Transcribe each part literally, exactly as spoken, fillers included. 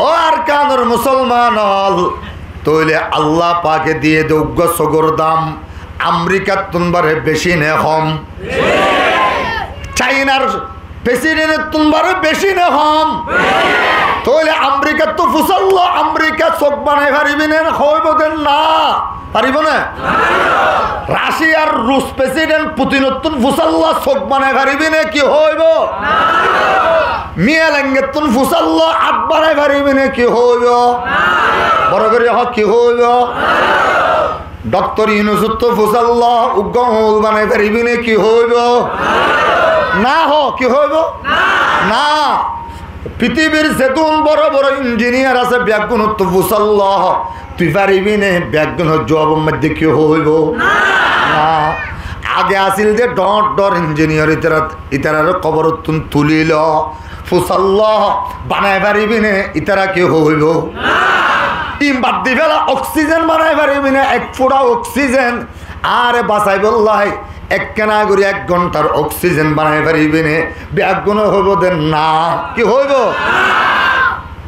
Ó Arkanor musolman ól, tóile Allah pake diyé de uggúa sógor dam Amerikattún bare beci né hom? Cainar presidentttún bare beci né hom? Tóile Amerikattú fusállo, Amerika sóg banai faribi né? Hoibo de na. Faribo né? Raciar Rus president Putinottún fusállo sóg banai faribi né? Ki hoibo? Miyalengettún fusállo át banai faribi né? Ki hoibo? Boro gorí hoó, ki hoibo? Doktor Yunusottú fusállo uggúa oñgul banai faribi né? Ki hoibo? Na hoó, ki hoibo? Na. Pitibir zedún boro boro injiniyar asé, beggúnottú fusállo tui faribi né? Beggúnor juabor modde ki hoibo? Na. Age asíl de dhoóñr dhoóñr injiniyar, itarare koborottún tulilo, fusállo banai faribi né? Itara ki hoibo? Na. Ín bad di féla, oksijén banai faribi né? Ek fura oksijén añáre basaibólla, ekkená gorí ek gonthar oksijén banai faribi né? Beggúne hoibo de na. Ki hoibo?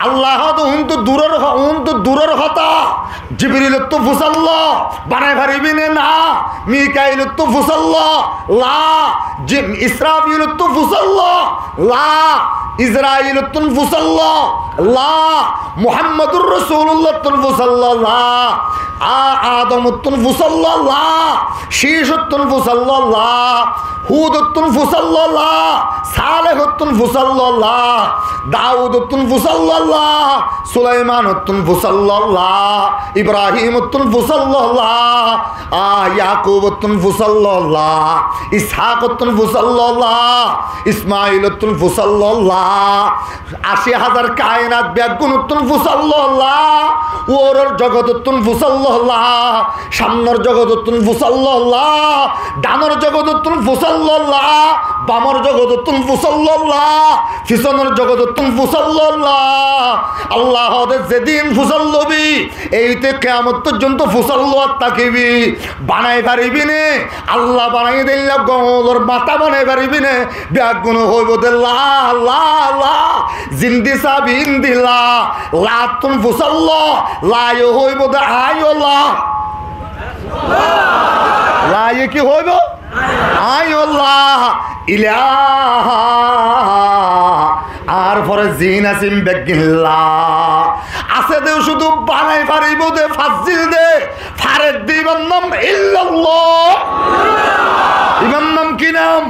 Allah hoó de, úntu duror ho-, úntu duror hotá. Jibrilottú fusállo banai faribi né? Na. Mikailottú fusállo, la. Ji-, Israfilottú fusállo, la. Izrailottún fusállo, la. Muhammadur Rosulullattún fusállo, la. A-, Adomottún fusállo, la. Cicottún fusállo, la. Hudottún fusállo, la. Salehottún fusállo, la. Daudottún fusállo, la. Sulaimanottún fusállo, la. Ibrahimottún fusállo, la. A, Yakubottún fusállo, la. Ishakottún fusállo, la. Ismailottún fusállo, la. Aci házar kainat beggúnottún fusállo, la. Uoror jogotottún fusállo, la. Samnor jogotottún fusállo, la. Dhanor jogotottún fusállo, la. Bamor jogotottún fusállo, la. Fisonor jogotottún fusállo, la. Allah hoó de, zedin fusállo bi, eite kiyamot foijjonto fusállo ar tákibi. Banai faribi né? Allah banaiyé de eilla goñlor matá banai faribi né? Beggúne hoibo de la, la, la. Zindi sabi índi la. Lattún fusállo, laye hoibo de aññí ó la. Laye ki hoibo? Aññí ó la. Ilaha. Añár fore zin asé ín beggín la. Asé de cúdu banai faribo de fazzil de. Fare de íbar nam illallah. Íbar nam ki nam?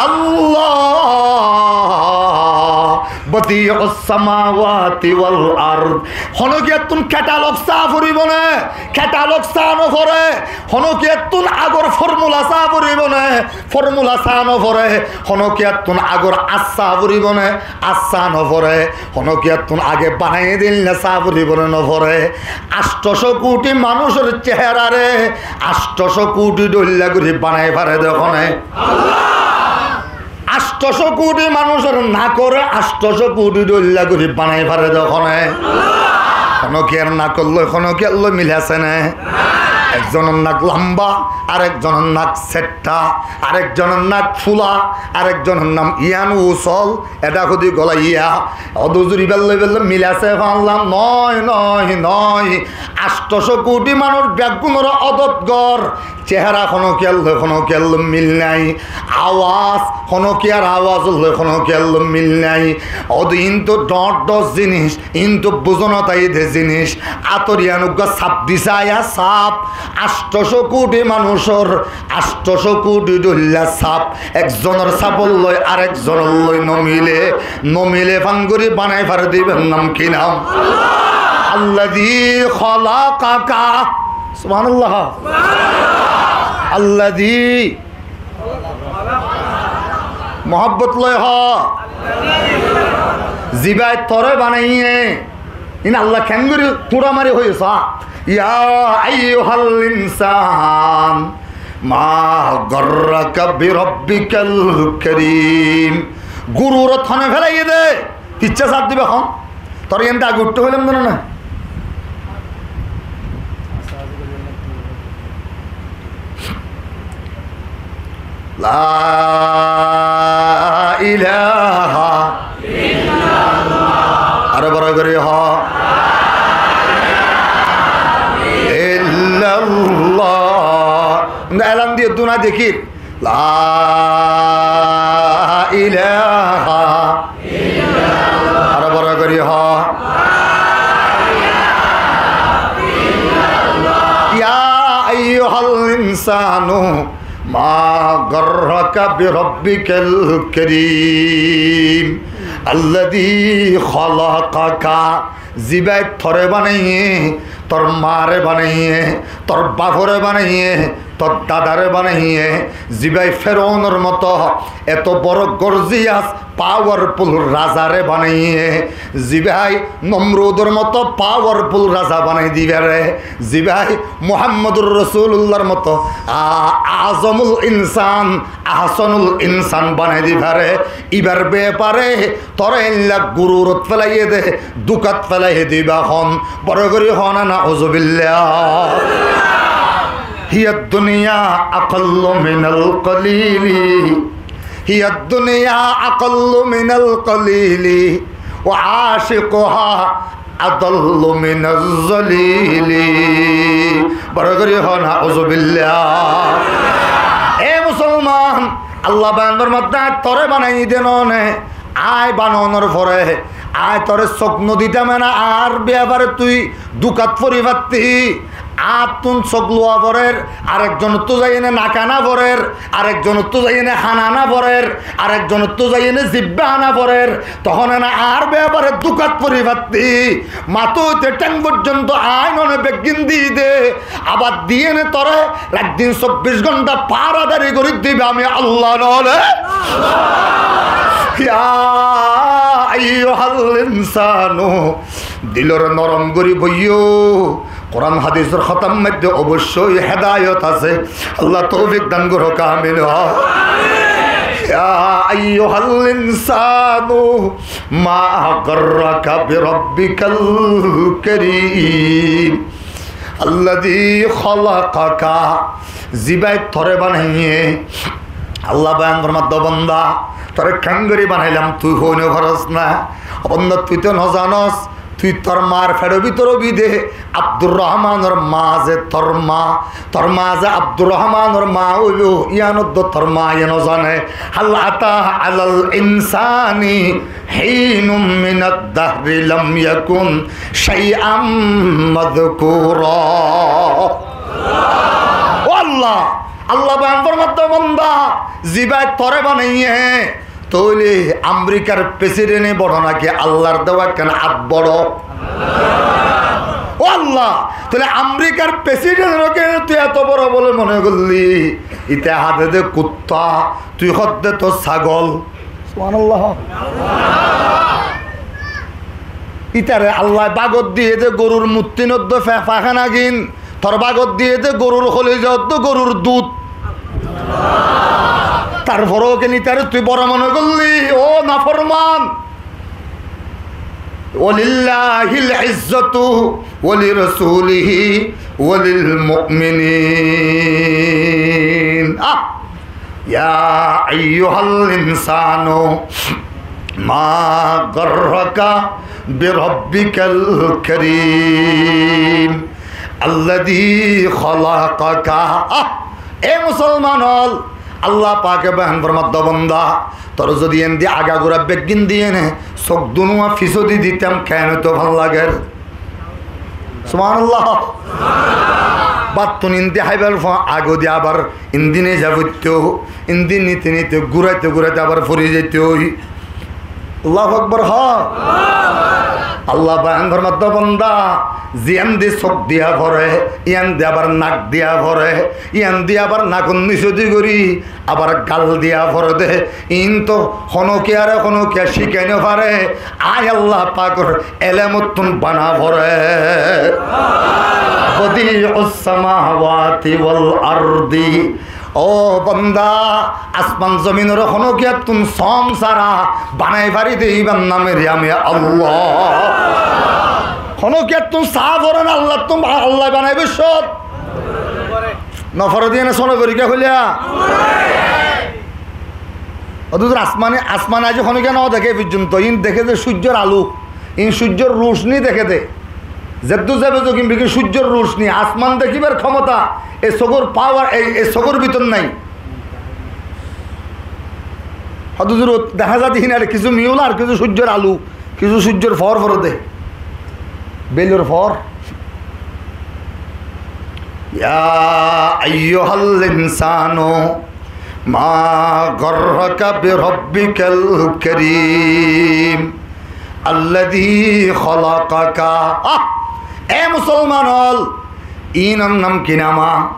Allah. Badi'us samawati wal ard. Honókiyattún catalog saá foribó né? Catalog saá no fore. Honókiyattún agor formula saá foribó né? Formula saá no fore. Honókiyattún agor ás saá foribó né? Ás saá no fore. Honókiyattún age banaiyé de eilla saá foribó né? No fore. Añctocó kuthi manúcor ceherare añctocó kuthi dhoilla gorí banai fare de hone? Añctocó kuthi manúcor nakore añctocó kuthi dhoilla gorí banai fare de hone? Honókiyar nakor loi honókiyar loi mil asé né? Ekzonor nak lamba, arekzonor nak setta, arekzonor nak fula, arekzonor nam yián usol, eda hudi golaiya. Óduzur ibár loi ibár loi mil asé fán lam? Noó, noó, noó. Añctocó kuthi manúc beggúnor odot gor. Cehera honókiyar loi honókiyar loi mil nái. Awaz, honókiyar awaz loi honókiyar loi mil nái. Ódu íntu dhoóñr dhoóñr zinis, íntu buzónot aiyé de zinis. Átor yián uggúa sap di saá, sap. Añctocó kuthi manúcor añctocó kuthi dhoilla sap. Ekzonor sapor loi arekzonor loi no mile. No mile fán gorí banai fare de íbar nam ki nam? Allazi khalaqaka. Subhanallah. Allazi. Muhabbot loi hoó. Zibáye tore banaiyé. Ín Allah keéngorí túra mari hoiyé saá. Ya ayyuhal insan, ma garraka birabbikal karim. Gururot hone félaiyé de? Kiccá saf diba hon? Tor iyán de age uiththé hoilam de na? La ilaha illallah. Aró boro Illallah. Elan diye duna dekir. La ilaha illallah. Aró boro gorí hoó. Ya ayyuhal insanu ma garraka bi rabbikal karim alladhi khalaqaka. Zibáye toré banaiyé, tor maáre banaiyé, tor bafóre banaiyé, tor dadáre banaiyé, zibáye Feroónor moto eto boro gorziyas, pawarful razaré banaiyé, zibáye Nomrudor moto pawarful raza banai di fare, zibáye Muhammadur Rosulullar moto a-, azomul insan, ahsonul insan banai di fare, ibar bepare toré eilla gururot felaiyé de, dukat felaiyé de ibá hon. Boro gorí hoó na, nauzubillah. Hiyad dunya aqallu minal qalili. Hiyad dunya aqallu minal qalili. Wa ashiquha adallu minaz zalili. Boro gorí hoó na, nauzubillah. E musolman, Allah bayan formar de, toré banaiyí de noó né, aññí banonor fore, aññí toré sók no ditam ena, añár biyafare tui dukat fori fatti. Añáttun sók luwa forer, arekzonottú zaiyéne nak ana forer, arekzonottú zaiyéne han ana forer, arekzonottú zaiyéne zibbá ana forer, tohón ena añár biyafare dukat fori fatti. Matá óite théng forzonto aññí noó né beggín diyí de, abar diyéne toré rait din sobbic gonta paharadari gorí diba ami Allah noó né? Ya ayyuhal insanu, dilore norom gorí boiyó. Kuran hadisor hotár modde oboicco hedayot asé. Allah toufik dan gorouk, amin. Ya ayyuhal insanu ma garraka bi rabbikal karim alladhi khalaqaka. Zibáye toré banaiyé, Allah bayan formar de, banda, toré keéngorí banailam tui hoi no faros né? Ó banda, tui to no zanos, tui tor mar feçor bútore óibi de Abdur Rohmanor ma ze tor ma, tor ma ze Abdur Rohmanor ma óibo, yían de tor maye no zane. Hal ata alal insani hinun minad dahri lam yakun shay'an madhkura. Ó Allah, Allah bayan formar de, banda, zibáye toré banaiyé, tóile Amerikar presidente boro náki Allahr dewa ekkán át boro? Ó Allah, tóile Amerikar presidente ore tui eto boro buli mone goillí? Ite há de de kuttá, tui hoós de to sagol. Subhanallah. Ítare Allah bágot diyé de gorur muttin oddo fe-, fahana gin, tor bágot diyé de gorur holiza oddo gorur dud. Tarfore ken ítare tui boro mone goillí, ó naforman. Walillahil izzatu wa lirasulihi wa lil mu'minin. Ah! Ya ayyuhal insanu ma garraka bi rabbikal karim alladhi khalaqaka. Ah, e musolman ól, Allah pake bayan formar de, banda, tor zodi endi agagura beggín diyéne sók dunuwa fisódi ditam, keén óito fán lager? Subhanallah. Báttun indi háibar fua agodi abar indi neza foitto, indi nite nite guraite guraite abar fori zaito. Allahu Akbar, ha. Allah bayan formar de, banda, ziyán di sók diya fore, yían di abar nak diya fore, yían di abar nakor nisodi gorí abar gal diya fore de. Iín to honokiyare honokiya cíkai no fare. Aññí Allah pakor elemottún bana fore. Badi'us samawati wal ardi. Ó banda, asman zominore honokiyattún sóm sára banai fari de, ibar nam eri ami Allah. Honokiyattún sá fore né Allattún ba-, Allah banaibo cót? No fore de yíane sóno forikká hoilá? Óddur asmane, asmane aijja honokiya no deké forzonto, iín deké de cúijjor alu. Iín cúijjor rucní deké dé. Zeddúr zaibo zogin beggín cúijjor rucní, asman dekíbar kómota e sogór pawar, e, e sogór bútore nái. Hoddúr dehá za de híin, ar kissú miul, ar kissú cúijjor alu, kissú cúijjor foór foré dé. Beilor foór. يا أيها الإنسان ما غرك بربك الكريم الذي خلقك. Ah! E musolman ól, iínor nam ki nam?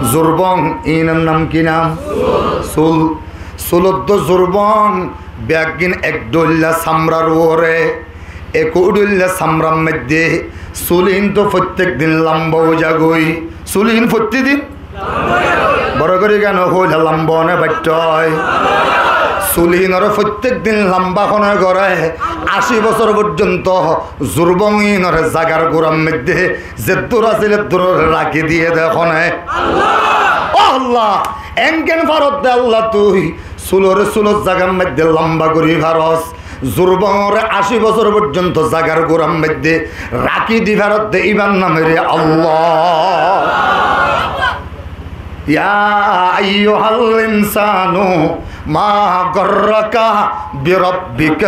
Zurbong. Iínor nam ki nam? Sul. Sul. Sul ottú zurbong, beggín ek dhoilla samrar uore. Ekú dhoilla samrar maidde sul hín to fottek din lamba ói zagói. Sul hín fottek din boro gorí kiyá no hoilé lamba óne baittói. Sul hínore fottek din lamba hone goré, ací bosór foijjonto zurbong hínore zagar gurar maidde zeddúr asíl eddúrore rakí diyé dé hone. Ó Allah, engán faros dé Allah tui. Sulore sulor zagar maidde lamba gorí faros, zurbongore ací bosór foijjonto zagar gurar maidde rakí di faros dé, ibar nam re Allah. يا أيها الإنسان ما غرك بربك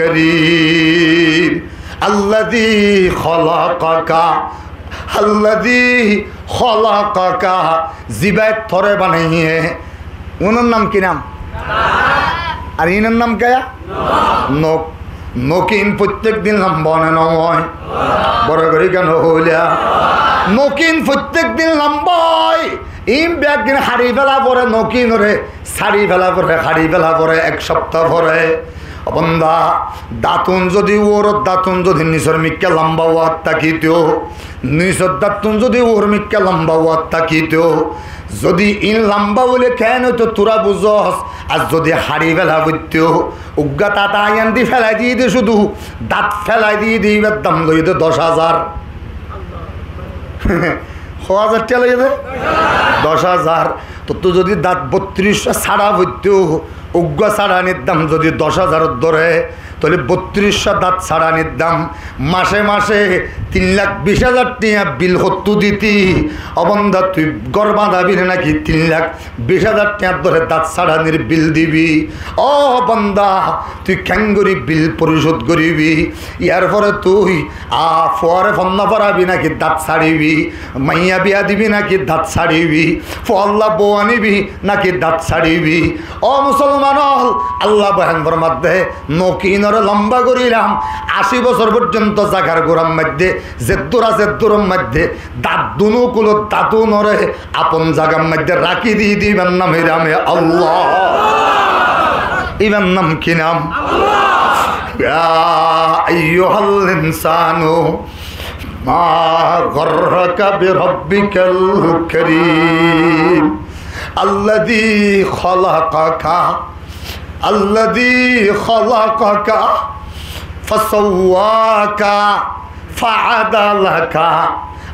الكريم الذي خلقك الذي خلقك, zibáye toré banaiyé, unor nam ki nam? Ar inor nam kiyá? Nok. Nok iín fottek din lamba óne no ói. Boro gorí kiyá no hoilé? Nok iín fottek din lamba ói. Iín beggín hári fela foré, nok inore sári fela foré, hári fela foré, ek sopta foré. Ó banda, dañt un zodi uoror dañt un zodi nisor mikká lamba uat tákito, nisor dañt un zodi uor mikká lamba uat tákito, zodi iín lamba óile keén óito tuáñra buzós, ar zodi hári fela foitto, uggwá tata aiyán di felai diyé dé cúdu, dañt felai diyé dé, ibar dam loiyé dé doc házar. Hó házar tiañ loiyé dé? Doc házar. Tottú zodi dañt bottiríccwá sára foitto, uggwá sáranir dam zodi doc házar dóre, tóile bottiríccwá dañt sáranir dam macé macé tin lak bic házar tiañ bil hottú diti? Ó banda, tui gór bañdabi né náki tin lak bic házar tiañ dóre dañt sáranir bil dibi? Ó banda, tui keéngorí bil forisód goríbi? Yar fore tui A, fuare fonná forabi náki dañt sáribi? Maiya biya dibi náki dañt sáribi? Fualla bou anibi náki dañt sáribi? Ó musolman ól, Allah boyan formadde, nok inore lamba gorílam, ací bosór foijjonto zagar gurar maidde, zeddúr asé eddúror maidde, dañt dunú kulot dañt unore apon zagar maidde rakí di di, ibar nam híram Allah. Ibar nam ki nam? يا أيها الإنسان ما غرك بربك الكريم الذي خلقك الذي خلقك فسواك فعدلك.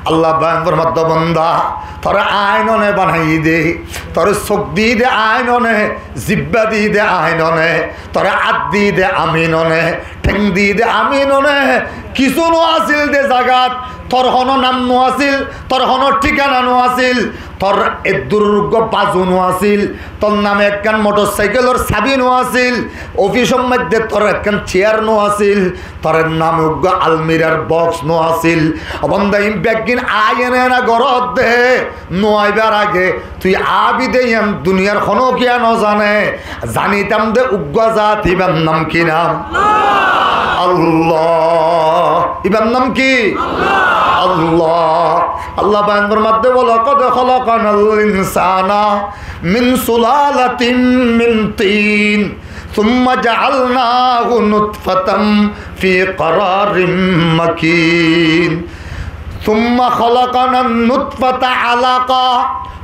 Allah boyan formadde, banda, tore ain one banaiyé dé, tore suk diyé dé ain one, zibba diyé dé ain one, tore át diyé dé amin one, theng diyé dé amin one, kissú no asíl dé zagat, tor hono nam no asíl, tor hono thíkana no asíl, tor eddúror uggwá bazu no asíl, tor name ekkán motor saikelor sabi no asíl, ofisor maidde tor ekkán ceyar no asíl, tor name uggwá almirar boks no asíl. Ó banda, iín beggín aiyé né na goródde, no aibar age tui abi dé, yián duniyar hono kiyá no zane. Zanitam dé uggwá zat, ibar nam ki nam? Allah. Ibar nam ki? Allah. Allah boyan formadde, ولقد خلقنا الإنسان من سلالة من طين ثم جعلناه نطفة في قرار مكين. ثم خلقنا النطفة علقة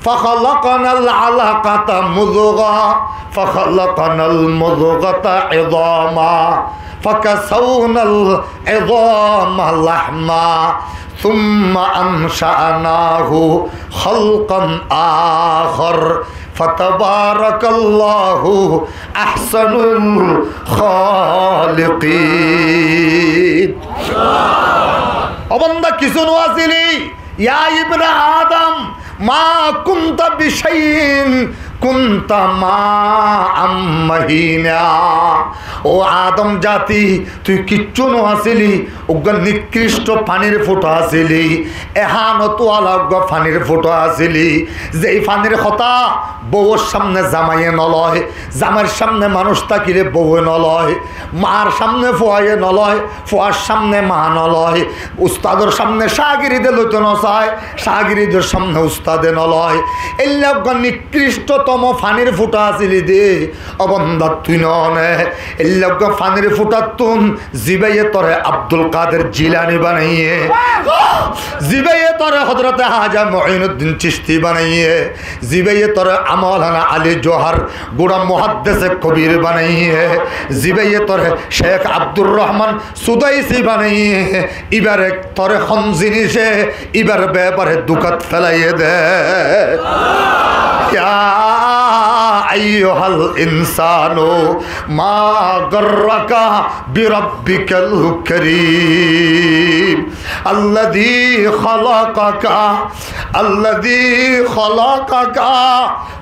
فخلقنا العلقة مضغة فخلقنا المضغة عظاما فكسونا العظام لحما ثم أنشأناه خلقا آخر فتبارك الله أحسن الخالقين. Ó banda, kissú no asíli? يا ابن آدم ما كنت بشيء كنت ماء مهينا. Ó Adom zati, tui kiccú no asíli, uggwá nikkrishtho fanir futhá asíli, ehanot wala uggwá fanir futhá asíli, zei fanir hotá bouwor sámne zamaiye no loi, zamair sámne manúc tákile bouwe no loi, maar sámne fuaye no loi, fuar sámne maa no loi, ustador sámne cágiride loito no sai, cágiridor sámne ustade no loi. Éilla uggwá nikkrishthotomo fanir futhá asíli de, ó banda, tui no ne. Éilla uggwá fanir futháttún zibáye tore Abdul Kader Jilani banaiye, zibáye tore Hozrote Hája Moinuddin Cishti banaiye, zibáye tore Maulana Ali Johar gura muhaddese kobir banaiye, zibáye tore Sheikh Abdur Rohman Sudaisi banaiye, ibare tore hon zinice ibar bepare dukat felaiye de? يا أيها الإنسان ما غرك بربك الكريم الذي خلقك الذي خلقك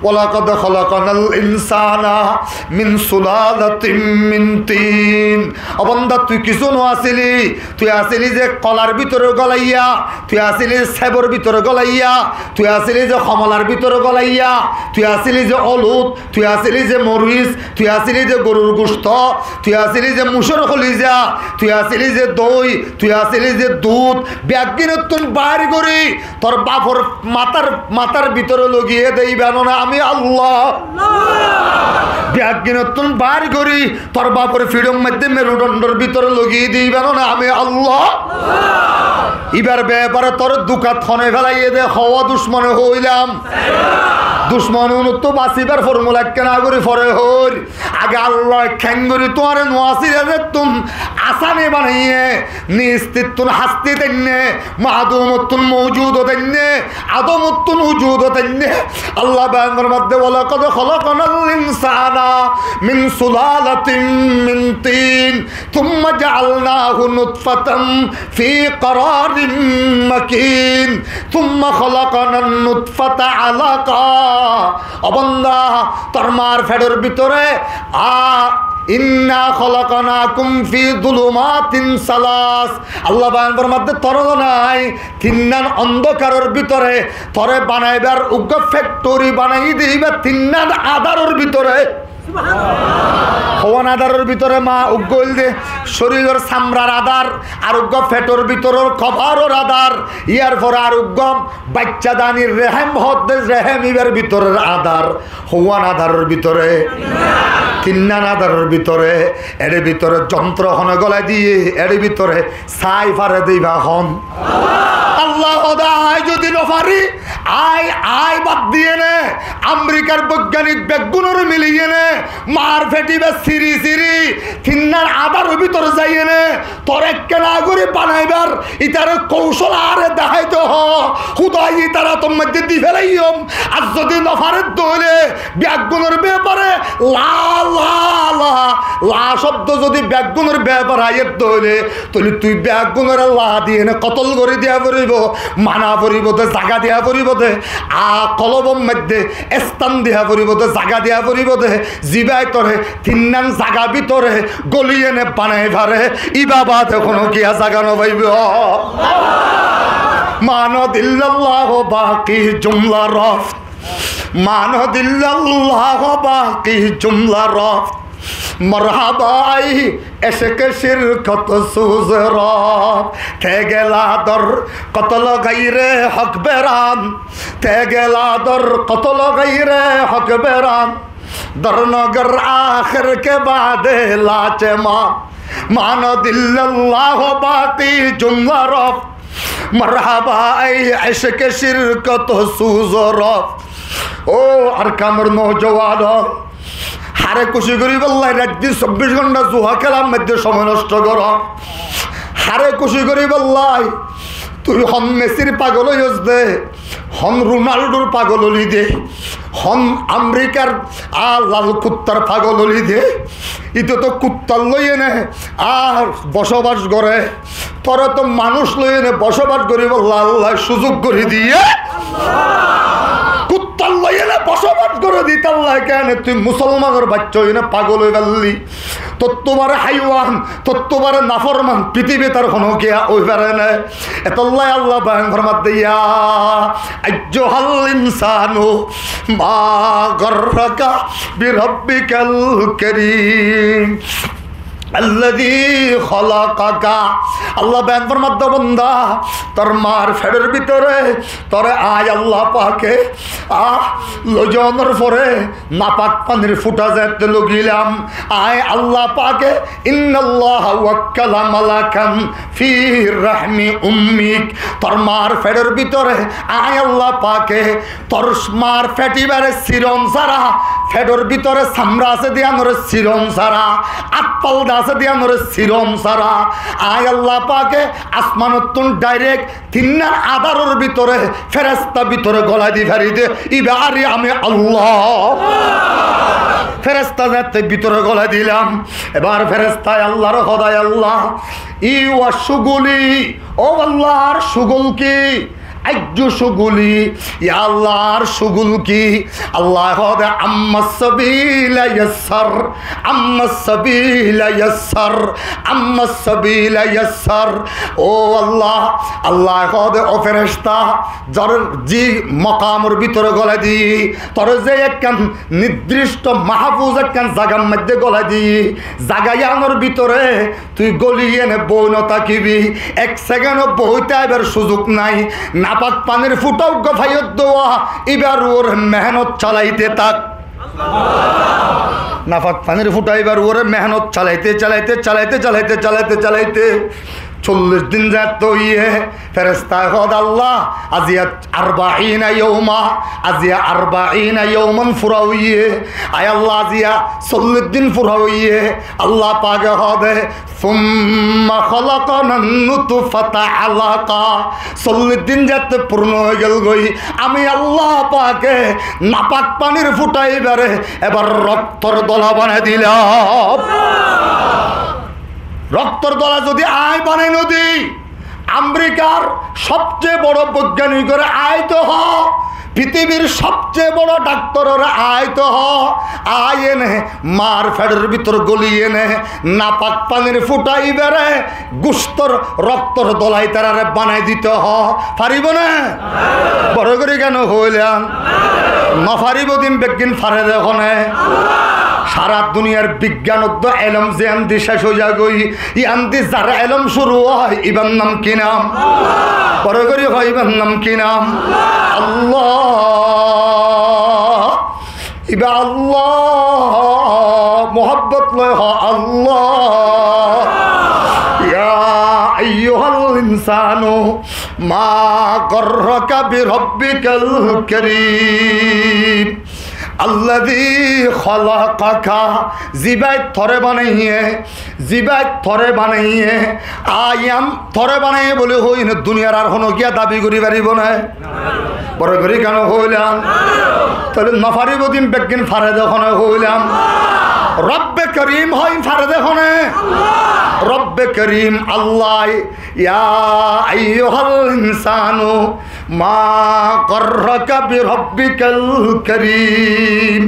ولقد خلقنا الإنسان من سلالة من طين. Ó banda, tui kissú no asíli? Tui asíli ze kolar bútore golaiya, tui asíli ze sebor bútore golaiya, tui asíli ze homolar bútore golaiya, tui asíli ze olud, tui asíli ze moris, tui asíli ze gorur gushto, tui asíli ze mucór holiza, tui asíli ze dói, tui asíli ze dud, beggúnottún baáir gorí tor bafor matár, matár bútore logiye de íba no ne ami Allah? Beggúnottún baáir gorí tor bafor fiçor maze merudondor bútore logiye de íba no ne ami Allah? Íbar bepare tore dukat hone felaiye de, hoó ducmone hoilam. Ducmonottú basibar formula ekkena gorí fore hoir. Age Allah kengori tuáre no asíle de tún asani banaiye, nistittún hasti denne, madumottún moujud denne, adomottún ujud denne. Allah bayan formar de, ولقد خلقنا الإنسان من سلالة من طين ثم جعلناه نطفة في قرار مكين ثم خلقنا النطفة علقة. Ó banda, tor maar feçor bútore, a, إنا خلقناكم في ظلمات ثلاث. Allah bayan formar de, tore no nai, tinnan ondokaror bútore tore banaibar uggwá fektori banaiye de íba tinnan adaror bútore. Hoón adaror bútore? Ma uggwá óilde córilor samrar adar, ar uggwá feçor bútoror koboror adar, iyar fore ar uggwá baccadanir rehem hoó de, rehem íbar bútoror adar. Hoón adaror bútore? Tinnan adaror bútore. Ere bútore jontro hone golai diye, ere bútore sai fare de íba hon? Allah hoó de, añí zodi no fari, añí, añí bad diyene Amerikar boigyanik beggúnore miliyene maar feçe íba siri siri tinnan adaror bútore zaiyene tore ekkena gorí banaibar ítare koucol añáre deháito hoó. Húdaye ítarar tor maze di felaiyum. Ar zodi no fare de óile, beggúnor bepare la, la, la, la cobdo zodi beggúnor bepare aiyé de óile, tóile tui beggúnore la diyene kotol gorí diya foribo, mana foribo de, zaga diya foribo de, a kolbor maze esthan diya foribo de, zaga diya foribo de, zibáye tore tinnan zaga bútore goliyene banai fare, íba bade hono kiya zaga no faibo. ما نضل الله باقی جملہ رفت. ما نضل الله باقی جملہ رفت. مرحبا ای عشق شرکت سوز رفت. تیغ لادر قتل غیر حق بران. تیغ لادر قتل غیر حق بران. در نگر آخر که بعد لاچ ما. ما نضل الله باقی جملہ رفت. مرحبا ای عشق شرکت سوز رفت. Ó Arkanor noujuwan, hare kúci goríballa raitdin sobbic gonta zuwa kélar maze somoi nosto goró. Hare kúci goríballa tui hon Mesir pagol óiyos de, hon Ronaldor pagol óli de, Hon Amerikar a lal kuttar pagol óli de, ite to kuttar loiyene a bosóbas gore, tore to manúc loiyene bosóbas goribolla Allah suzuk gori diye. Kuttar loiyene bosóbas gore de, ítalla kene tui musolmanor bacca óiyene pagol ói farli? Tottú bore háiwan, tottú bore naforman, pitibit ar hono kiya ói fare né? Etolla Allah boyan formadde, يا أيها الإنسان ما غرك بربك الكريم الذي خلقك. Allah boyan formadde, banda, tor mar feçor bútore tore añí Allah pake, ah, loizaonor fore napak fanir futa zeñtte logilam, añí Allah pake, إن الله وكل ملكا في رحم أمك. Tor mar feçor bútore añí Allah pake, tor mar feçibare sirom sára, feçor bútore samra asé de iyanore sirom sára, atfalda asé de iyanore sirom sára, añí Allah pake asmanottún direct tinnar adaror bútore feresta bútore golai di fari de, ibare añí Allah. Feresta zeñtte bútore golai dilam, ebar ferestaye Allahr hoó de, "Yá Allah, إي وشغلي, ó Allah, añár cugul ki? أي شغلي, yá Allah, añár cugul ki?" Allaye hoó de, "أما السبيل يسر, أما السبيل يسر, أما السبيل يسر." Ó Allah, Allaye hoó de, "Ó feresta, zar zi mokamor bútore golai di, tore ze ekkán nirdísto mahfuz ekkán zagar maze golai di, zaga iyanor bútore tui goli ene boi no tákibi, ek sekendo boi táibar suzuk nai. Napak fanir futa uggwá faiyós de, ibar uore mehénot salaite tak." Napak fanir futa ibar uore mehénot salaite, salaite, salaite, salaite, salaite, salaite, sollic din zeñtte óiye, ferestaye hoó de, "Allah, aziya أربعين يوما, aziya أربعين يوما fura óiye, añí Allah, aziya sollic din fura óiye." Allah pake hoó de, "ثم خلقنا النطفة علقة." Sollic din zeñtte furon ói gel goi, añí Allah pake napak fanir futa ibare ebar roktor dola banai dilam. Roktor dola zodi añí banai no di, Amerikar sobce boro boigyanikore añí to hoó, pitibir sobce boro daktorore añí to hoó, añí ene mar feçor bútore goli ene napak fanir futa ibare gustor roktor dola itarare banai dito hoó, faribo né? Boro gori kiyá no hoilam? No faribo de, beggín fare de hone? Sara duniyar bigyanot de elom ziyán di céc ói za goi, iyán di zar elom cúru ói, ibar nam ki nam? Boro gori hoó, ibar nam ki nam? Allah. Iba Allah, muhabbot loi hoó Allah. يا أيها الإنسان ما غرك بربك الكريم الذي خلقك. Zibaye tore banaiye, zibaye tore banaiye, añí tore banaiye buli hoiyene duniyar ar hono kiya dabi gori faribo né? Boro gori kiyá no hoilam? Tóile no faribo de, beggín fare de hone hoilam? Robbe Korim hoó, fare de hone? Robbe Korim Allah. يا أيها الإنسان ما غرك بربك الكريم.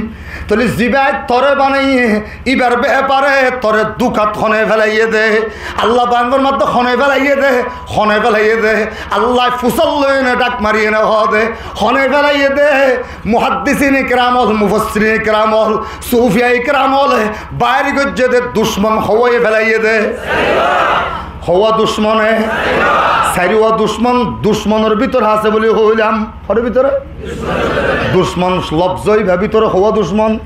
Tóile zibaye tore banaiye, ibar befare tore dukat hone felaiye de? Allah boyan formar de hone felaiye de, hone felaiye de. Allah fusar loiyene dhak mariyene hoó de, hone felaiye de. Muhaddisin ikram ol, mufassirin ikram ol, sufiya ikram ole bair goijje de ducmon houwa felaiye de. Houwa ducmone? Sairwa ducmon, ducmonor bútore asé buli hoilam. Hor bútore? Ducmon lofzo iba bútore houwa ducmon?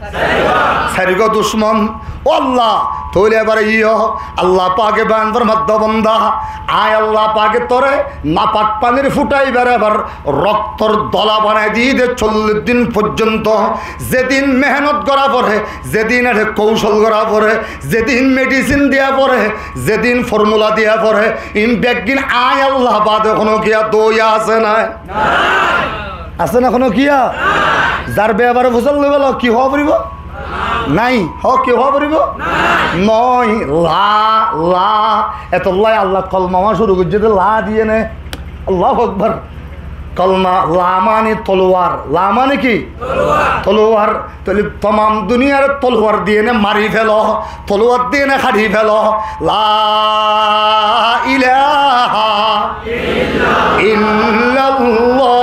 Sairwa ducmon. Ó Allah, tóile ebar iyó Allah pake boyan formar de, banda, añí Allah pake tore napak fanir futa ibare ebar roktor dola banai di de sollic din foijjonto. Zedin mehénot gora fore, zedin ere koucol gora fore, zedin medicine diya fore, zedin formula diya fore, in beggín añí Allah bade hono kiya dóiya asé né? Asé né hono kiya? Zar befare fusár loi felo, ki hoó foribó? Nái. Hoó, ki hoó foribó? Nái. Nái. La, la. Etollá Allah kolma ma cúru goijjé de la diyéne. Allahu Akbar. Kolma, la mani toluwar. La mani ki? Toluwar. Toluwar. Tóile tomam duniyare toluwar diyéne mari felo. Toluwar diyéne hári felo. La ilaha illallah.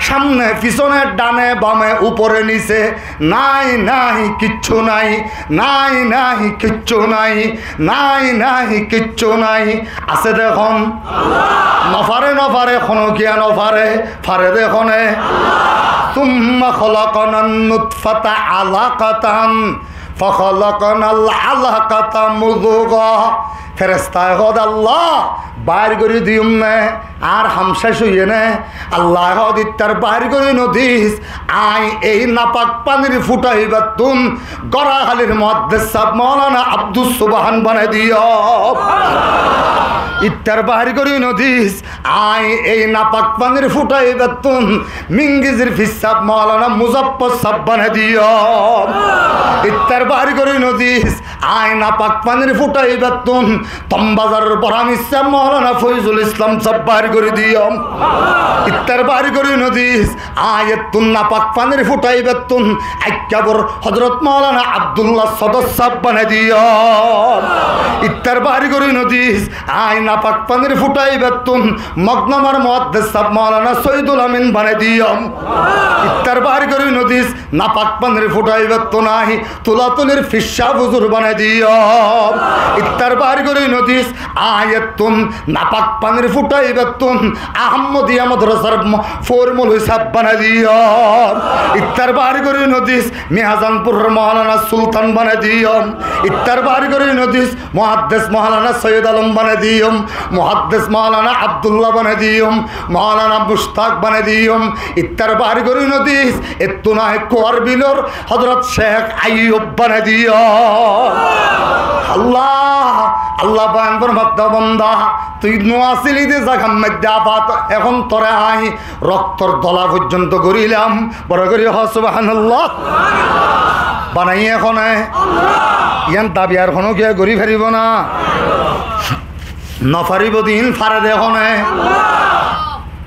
Samne, fisone, dane, bame, upore, nise, nái, nái, kiccú nái, nái, nái, kiccú nái, nái, nái, kiccú nái. Asé de hon? Nofare, nofare, hono kiyá nofare. Fare de hone? ثم خلقنا النطفة علقة فخلقنا العلقة مضغة. Ferestai hoó de, Allah, bair gorí diyum né? Añár ham céc óiye né? Allah hoó de, ittar bair gorí nodís, añí ei napak fanir futhaibattún Gorahalir muhaddes sáb Moulana Abdus Subhan banai diyum. Ittar bair gorí nodís, añí ei napak fanir futhaibattún Mingizir fir sáb Moulana Muzaffar sáb banai diyum. Ittar bair gorí nodís, añí napak fanir futhaibattún Tombazaror boro amir sáb Moulana Foizul Islam sáb bair gorí diyum. Ittar bair gorí nodís, añí ettún napak fanir futhaibattún Aikkabor Hozrot Moulana Abdullah Sodor sáb banai diyum. Ittar bair gorí nodís, añí napak fanir futhaibattún Mognomor muhaddes sáb Moulana Soidul Amin banai diyum. Ittar bair gorí nodís, napak fanir futhaibattún añí Tulatulir fir sáb huzur banai diyum. Ittar bair gorí nodís, añí ettún napak fanir futhaibattún Ahmodiya modorasar mo-, foór moloi sáb banai diyum. Ittar bair gorí nodís, Miazanpuror Moulana Sultan banai diyum. Ittar bair gorí nodís, muhaddes Moulana Soiyed Alom banai diyum. Muhaddes Moulana Abdullah banai diyum. Moulana Mushtak banai diyum. Ittar bair gorí nodís, ettún añí Kuar Bilor Hozrot Cék Aiyub banai diyum. Allah, Allah bayan formar de, banda, tui no asíli de zagar maze, abar ehón tore añí roktor dola foijjonto gorílam. Boro gorí hoó, Subhanallah. Banaiye hone? Yián dabi ar hono kiyé gorí faribó na? No faribó de, fare de hone?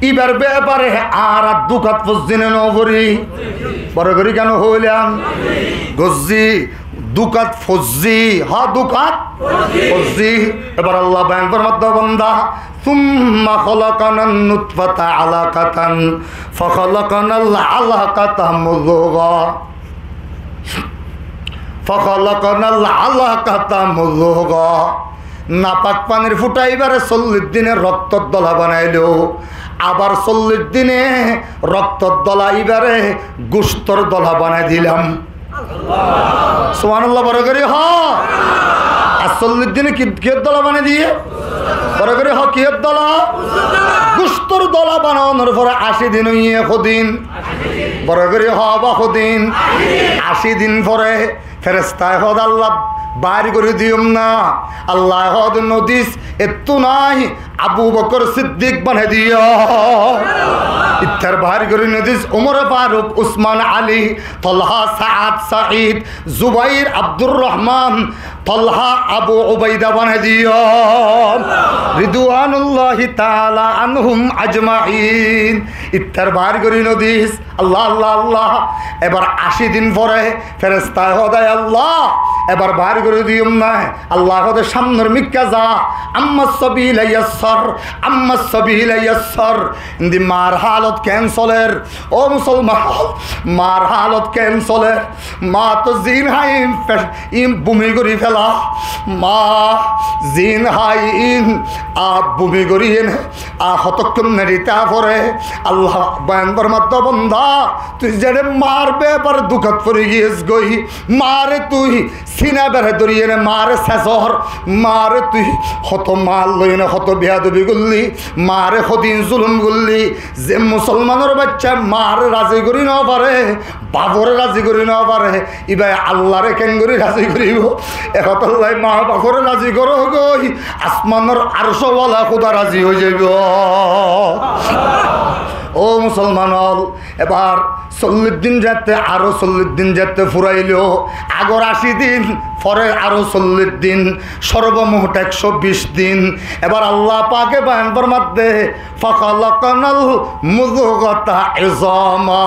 Íbar befare añára dukát foijjí né no foijjí? Boro gorí kiyá no hoilam? Goijjí, dukát foijjí, há, dukát foijjí. Ebar Allah bayan formar de, banda, ثم خلقنا النطفة علقة فخلقنا العلقة مضغة فخلقنا العلقة مضغة. Napak fanir futhaibare sollic dine roktor dola banailo, abar sollic dine roktor dola ibare guctor dola banai dilam. Subhanallah, boro gorí hoó. Ar sollic dine ki, kiyór dola banai diye? Boro gorí hoó, kiyór dola? Guctor dola banaonor fore aci din óiye, hodin? Boro gorí hoó ba, hodin? Aci din fore ferestai hoó de, Allah, bair gorí diyum na? Allah hoó de, nodís, ettún añí Abu Bokor Siddik banai diyum. Ittar bair gorí nodís, Umor Faruk, Usman, Ali, Tolha, Saad, Said, Zubair, Abdur Rahman, Tolha, Abu Ubaida banai diyum. Ridwanullahi taala anhum ajmain. Ittar bair gorí nodís, Allah, Allah, Allah. Ebar aci din fore ferestai hoó de, Allah, ebar bair gorí diyum na? Allah hoó de, samnor mikká za, amma sabila yassar, amma sabila yassar. Indi maar halot ken soler? Ó musolman, maar halot ken soler? Ma to zin hái in fec-, in bumi gorí fela. Ma zin hái in, a, bumi gorí ene, a, hotokkon neri ta fore. Allah bayan formar de, banda, tui zere maar befare dukát fori giyes goi, maare tui sina bere dóri ene maare sesor, maare tui hoto maal loi ene hoto beyadobi goilli, maare hodin zulum goilli. Ze musolmanor bacca maare razi gorí no fare, bafore razi gorí no fare, íba Allahre kengorí razi goríbo? E hotálla ma bafore razi goró goi, asmanor arcwala Huda razi ói zaibo. Ó musolman ol, ebar Sollic din zaite, aró sollic din zaite furailo, agor aci din, fore aró sollic din, sorbomot ekcó bic din. Ebar Allah pake boyan formadde, "فخلقنا المضغة عظاما."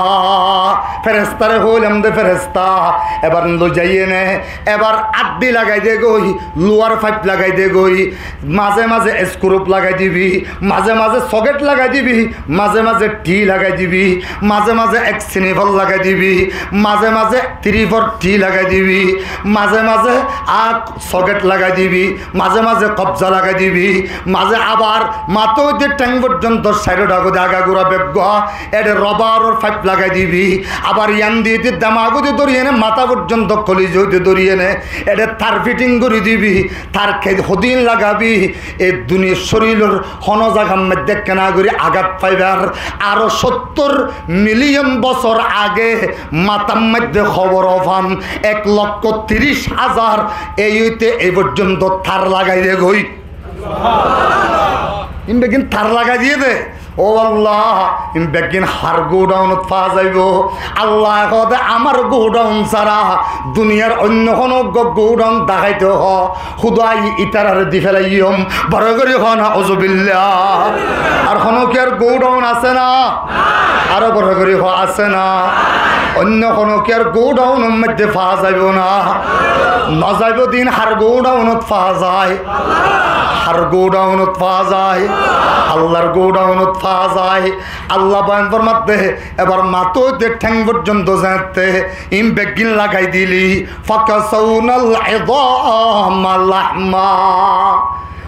Ferestare hoilam de, feresta, ebar loi zaiyene, ebar addi lagai de goi, luar faip lagai de goi, maze maze skrup lagai dibi, maze maze soket lagai dibi, maze maze ti lagai dibi, maze maze ek sinifor lagai dibi, maze maze tirifor ti lagai dibi, maze maze ak soket lagai dibi, maze maze kobza lagai dibi, maze abar matá óite theng forzonto sairó dagóde agagura beggúa, ede robaror faip lagai dibi, abar iyan di di demago di dóriyene matá forzonto koliza óite dóriyene, ede tar fiting gori dibi, tar ke hodin lagabi, e duniyar córilor hono zagar maze kena gori agat faibar, aró sottor miliyon bosor age matár maze hobor fan, ek lokko tiric hazar, ei óite ei forzonto tar lagai de goi. In beggín tar lagai diye de. Ó Allah, in beggín har godownot fa zaibo? Allah hoó de, amar godown sára duniyar oinno hono godown dahái de hoó. Húdai itarare di felaiyum. Boro gori hoó, nauzubillah. Ar hono kiyar godown asé na? Aró boro gori hoó, asé na? Oinno hono kiyar godownor maze fa zaibo na. No zaibo de in har godownot fa zai. Har godownot fa zai. Allar godownot fa zai. Allah boyan formadde, ebar matá óite theng forzonto zaite, in beggín lagai dili, "فكسونا العظام لحما."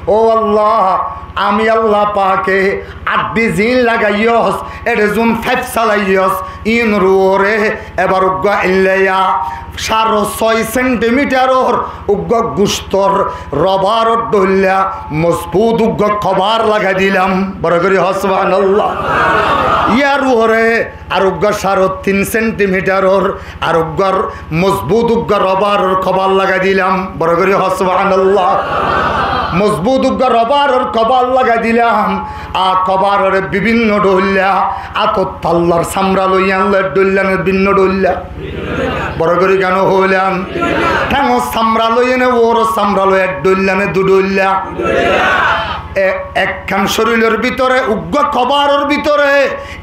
Ó Allah, ami Allah pake addi zin lagaiyos, ede zun faip salaiyos, inor uore ebar uggúa illeya sare sói sentimitaror uggúa gustor robaror dhoilla mozbut uggúa kobar lagai dilam. Boro gori hoó, subhanallah. Iyar uore ar uggúa sare tin sentimitaror ar uggúa mozbut uggúa robaror kobar lagai dilam. Boro gori hoó, subhanallah. Mozbut uggúa robaror kobar lagai dilam. A kobarore bibinno dhoilla, atot tallar samra loi iyan loi dhoilla ne binno dhoilla? Boro gori kiyá no hoilam? Thengo samra loi ene uoro samra loi ek dhoilla ne du dhoilla? E, ekkán córilor bútore, uggúa kobaror bútore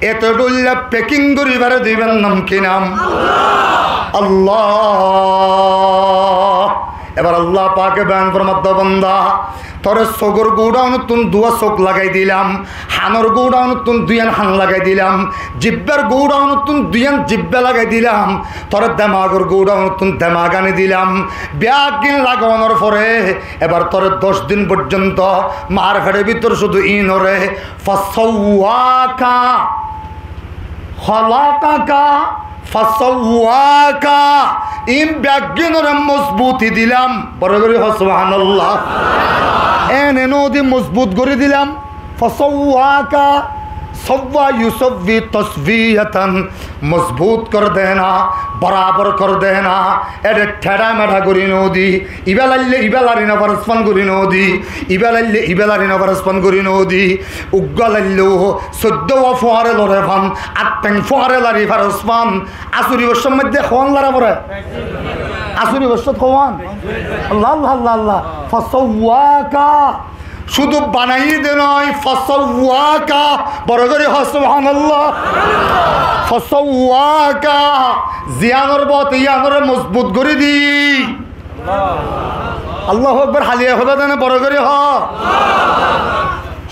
eto dhoilla peking gori fare de ibar nam ki nam? Allah. Ebar Allah pake boyan formadde, banda, tore sogor godownottu duwa sog lagai dilam, hanor godownottu duyan han lagai dilam, jibbar godownottu duyan jibba lagai dilam, tore demagor godownottu demag ani dilam. Beggín lagonor fore ebar tore doc din forzonto mar fedor bútore cúdu inore, فسواك خلقك فسواك. In beggínore mozbuti dilam. Boro gori hoó, subhanallah. Ene no di mozbut gori dilam. فسواك، سوى يسوي تسوية. Mozbut gori dena, borabor gori dena. Ede thedha medha gori no di, iba laille iba lari no faros fan gori no di, iba laille iba lari no faros fan gori no di. Uggúa laille soiddówa fuare lore fan, ar theng fuare lari faros fan. Asuri bossór modde hoón lara fore? Asuri bossót hoón? Allah, Allah, Allah, Allah. فسواك. Cúdu banai de no, فسواك. Boro gori hoó, subhanallah. فسواك. Ziyanor bote iyanore mozbut gori di. Allahu Akbar, haliya hoiba de no, boro gori hoó.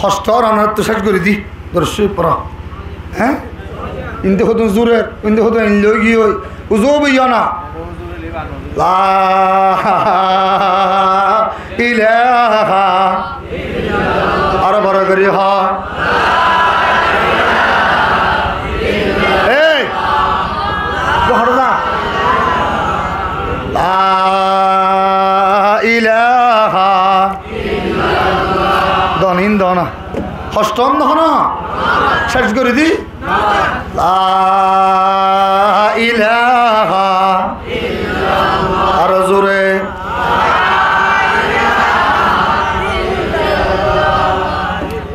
Hosto oranottu cec gori di. Durud Corif foro. Há? Inde hodún zure, inde hodún inde ói giyói. Uzu óibo na. La ilaha. Aró boro gori hoó. Ei! Bohor da. La ilaha. Donin dona. Hosto no hono? Cec gori di. La ilaha. Aró zure.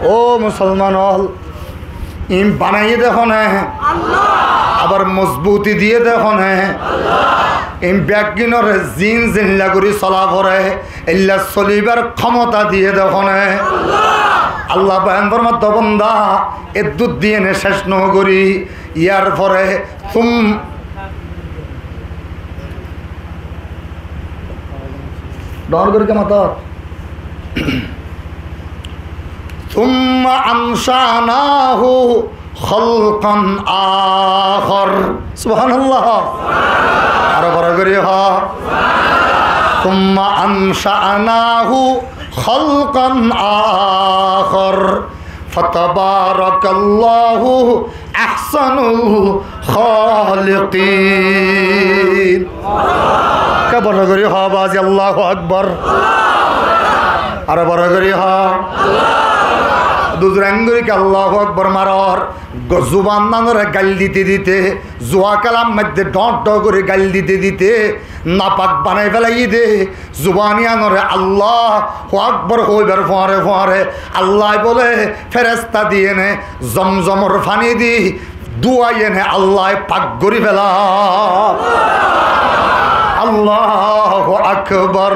Ó musolman ol, Iín banaiyé de hone? Allah. Abar mozbuti diyé de hone? Allah. Iín beggúnore zin zilla gorí sola foré, eilla solibar kómota diyé de hone? Allah. Allah boyan formadde, banda, eddúr diyene céc no gorí, yar fore tum-, dor gorí ke mator? ثم أنشأناه خلقا آخر. Subhanallah. Aró boro gorí hoó. ثم أنشأناه خلقا آخر. فتبارك الله أحسن الخالقين. Ke boro gorí hoó bazi, Allahu Akbar. Aró boro gorí hoó. Duzurang gorí ke Allahu Akbar maror. Go-, zuban nanore gail dite dite, zuwa kalam maidde dhoóñr dhoóñr gorí gail dite dite, napak banai felaiyé de. Zuban iyanore Allahu Akbar hoibar fuare fuare Allah bole feresta diyene zomzomor faní di dúaiyene Allah pak gorí fela. Allahu Akbar.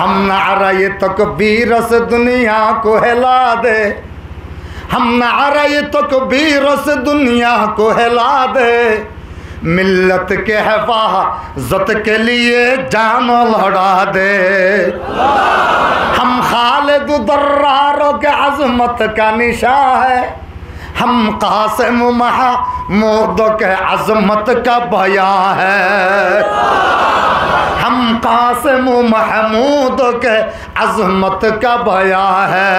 ہم نعرۂ تکبیر سے دنیا کو ہلا دے، ہم نعرۂ تکبیر سے دنیا کو ہلا دے، ملت کے حفاظت کے لیے جان لڑا دے۔ ہم خالد و درار کے عظمت کا نشاں ہے، ہم قاسم و محمود کے عظمت کا بیاں ہے، ہم قاسم و محمود کے عظمت کا بیاں ہے۔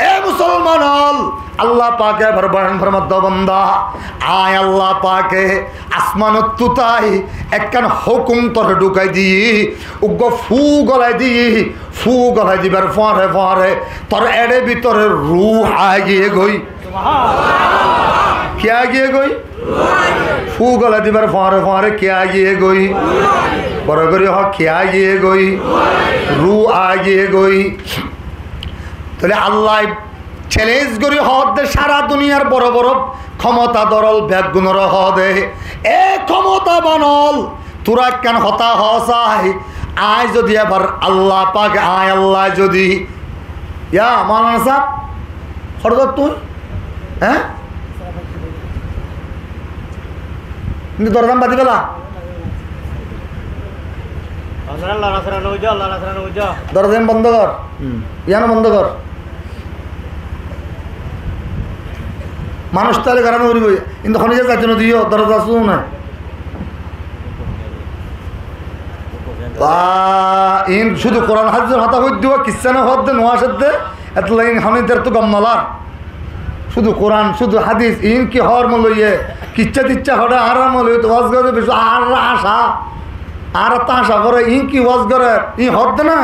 E musolman ol, Allah pake ebar boyan formadde, banda, añí Allah pake asmanottu tái ekkán hókum tore dhúkai diyí, uggwá fuu golai diyí, fuu golai dibar fuare fuare tor eçe bútore ruh aigiyé goi. Ki aigiyé goi? Fuu golai dibar fuare fuare ki aigiyé goi? Boro gorí hoó, ki aigiyé goi? Ruh aigiyé goi. Tóile Allah challenge gorí hoódde sára duniyar boro boro kómotador ol beggúnore hoóde, e kómotaban ol, tura ekkán hotá hoó sai, añí zodi ebar Allah pake, añí Allah zodi, ya Maulana sáb, hoçé zar tui? Eé? Kintu dorozan badi fela. Dorozan bondo gor. Iyáno bondo gor. Manúic táile gorá no foribó, kintu honó zaga zaito no diyó, doroza asé né? Ba, iín cúdu Kuran hádisor hotá hoódde, kissá no hoódde, no asé de, etolla iín honó itarattu gom no lar. Cúdu Kuran, cúdu hádis, iín ki hoór moloiye, kissá tissá hoór, añárar moloiye to waz goré beci, añárar acá, añárar to acá goré, iín ki waz goré, iín hoódde na?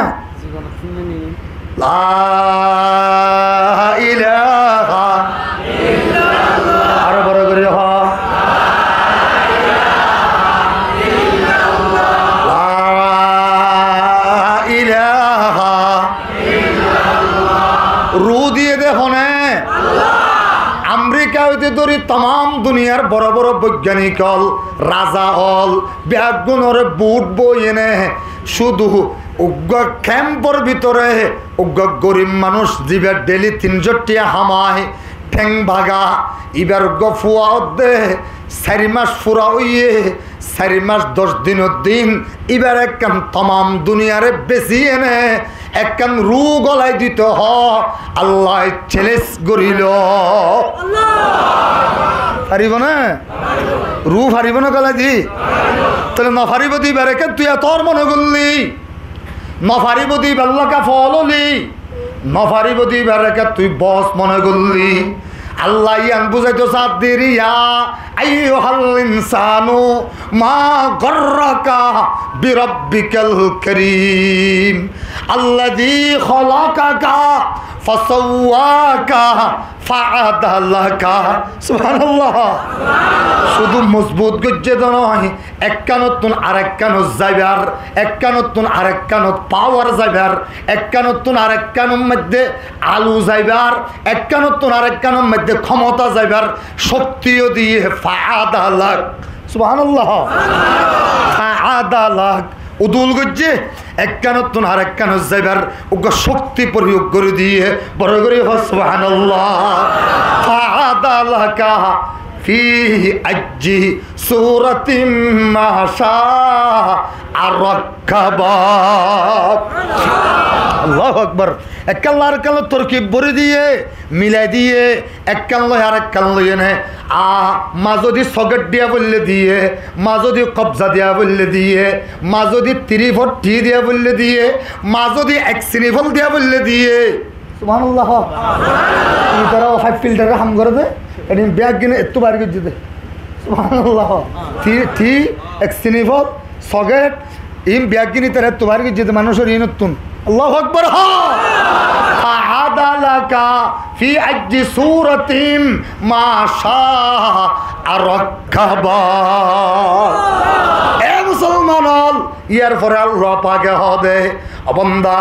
لا إله إلا الله. Aró boro gorí hoó. لا إله إلا الله. Ruh diyé de hone? Amerika óite dóri tamam duniyar boro boro boigyanik ol, raza ol, beggúnore bút boiyene cúdu uggwá kempor bútore uggwá gorib manúic, ziba dheili tin cót thiañ hamai, theng baga, ibar uggwá fua ódde sair mac fura óiye, sair mac doc dinor din, ibar ekkán tamam duniyare besi ene ekkán ruh golai dito hoó, Allah challenge gorílo. Faribó né? Ruh faribó né golai di? Tóile no faribó de ibare ken tui etor mone goillí? No faribó de ibar lage fol óli? No faribó de ibare ken tui bos mone goillí? Allah yián buzaito saádde, يا أيها الإنسان ما غرك بربك الكريم الذي خلقك فسواك فعدلك. Subhanallah. Cúdu mozbut goijjé de no, ekkanottún arekkánot zaibar, ekkanottún arekkánot pawar zaibar, ekkanottún arekkánor moiddé alu zaibar, ekkanottún arekkánor moiddé kómota zaibar cóktiyo diyé, فعدلك. Subhanallah. فعدلك. Udul goijjé, ekkanottún arekkánot zaibar uggwá cókti proyog gorí diyé, boro gorí hoó, Subhanallah. فعدلك في أي صورة ما شاء ركبك. Allahu Akbar. Ekkán loi arekkán loi torkib borí diyé, milai diyé, ekkán loi arekkán loi ene, a, mazodi soket diya foille diyé, mazodi kobza diya foille diyé, mazodi three four three diya foille diyé, mazodi ek sinifol diya foille diyé. Subhanallah. Itará five filter ham goré de, eni bek gine ettu bair goijjé de. Subhanallah. Three, three, ek sinifol, soket, in bek gine tará ettu bair goijjé de manúcor inottún. Allahu Akbar, ha! فعدلك في أي صورة ما شاء ركبك. E musolman ol, yar fore Allah pake hoó de, o banda,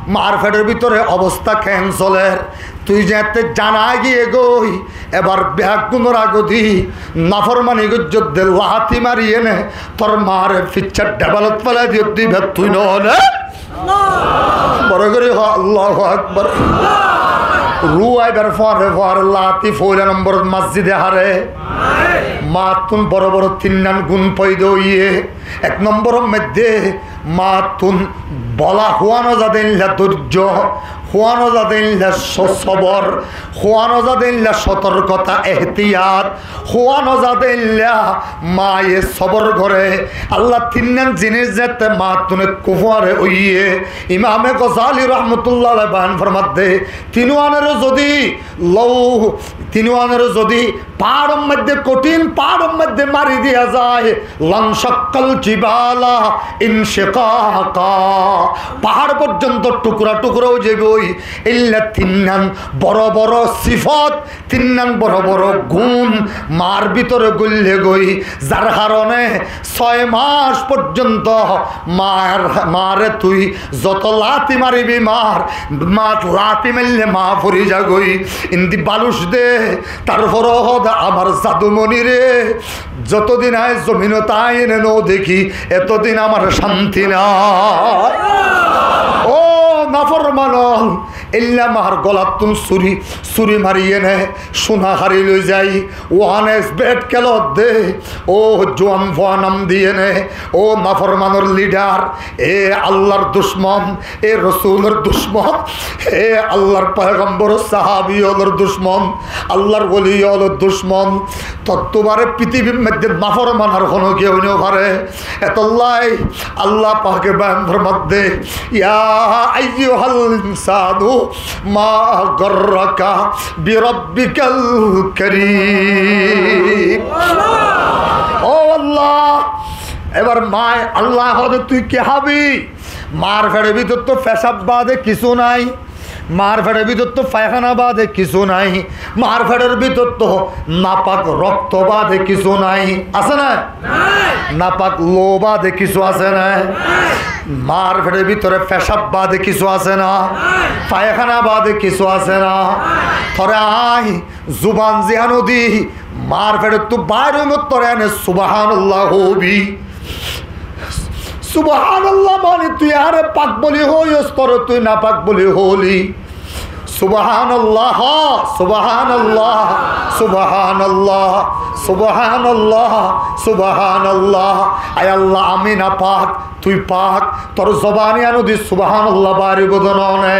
mar fedor bútore obosta ken soler, tui zeñtté zana giyé goi, ebar beggúnor agodi naformani goijjós de lati mari ene tor mare ficcár dhebalot félai diyós de, iba tui no ne? Boro gorí hoó, Allahu Akbar. Ruh aibar fore fore lati foila nomborot masjide hare. Mattún boro boro tinnan gun foida óiye. Ek nomboror moiddé mattún bola, huáno zade illa dóijjo, huáno zade illa so-, sobor, huáno zade illa sotorkota, ehtiyat, huáno zade illa maye sobor gore. Allah tinnan zinis zeñtté mattún ekku fuare óiye. Imame Gozali rahmatullah alaih bayan formadde, tinuanore zodi lou, tinuanore zodi faáror moiddé, kothín faáror moiddé mari diya zai, لانشق الجبال انشقاقا. Faár forzonto tukra tukra ói zaiboi. Illa tinnan boro boro sifot, tinnan boro boro gun mar bútore goille goi, zar harone sóy mac forzonto mar, mare tui zoto lati maribi mar, ma lati maille ma fori zagoi. Indi baluc de, tarfore hoó de amar zadumonire, zotodin añí zominot añí ene no dekí, etodin amar cánti nai. O naforman ol, illa mar golattún suri, suri mari ene cúna hári loi zai, uán es bet kelodde, o juan fua nam di ene, o naformanor lidar, e Allar ducmon, e Rosulor ducmon, e Allar poigambor sahabi olor ducmon, Allar woli olor ducmon, tor tuáñre pitibir moiddé naforman ar hono keu no fare. Etollai Allah pake bayan formadde, يا أيها الإنسان ما غرك بربك الكريم. O Allah, ebar maye Allah hoó de tui ki hábi? Mar fedor bútottu fecab bade kissú nai, mar fedor bútottu faikána bade kissú nai, mar fedor bútottu napak rokto bade kissú nai. Asé na? Nai. Napak lou bade kissú asé na? Nai. Mar fedor bútore fecab bade kissú asé na? Nai. Faikána bade kissú asé na? Nai. Tore añí zuban ziyán di mar fedottu bair óimot tore ene Subhanallah hobi. Subhanallah mani tui añáre pak boli hoiyós, tore tui napak boli hoóli. Subhanallah, subhanallah, subhanallah, subhanallah, subhanallah. Ai Allah, ami napak, tui pak, tor zoban iyan di Subhanallah bairibó de no ne?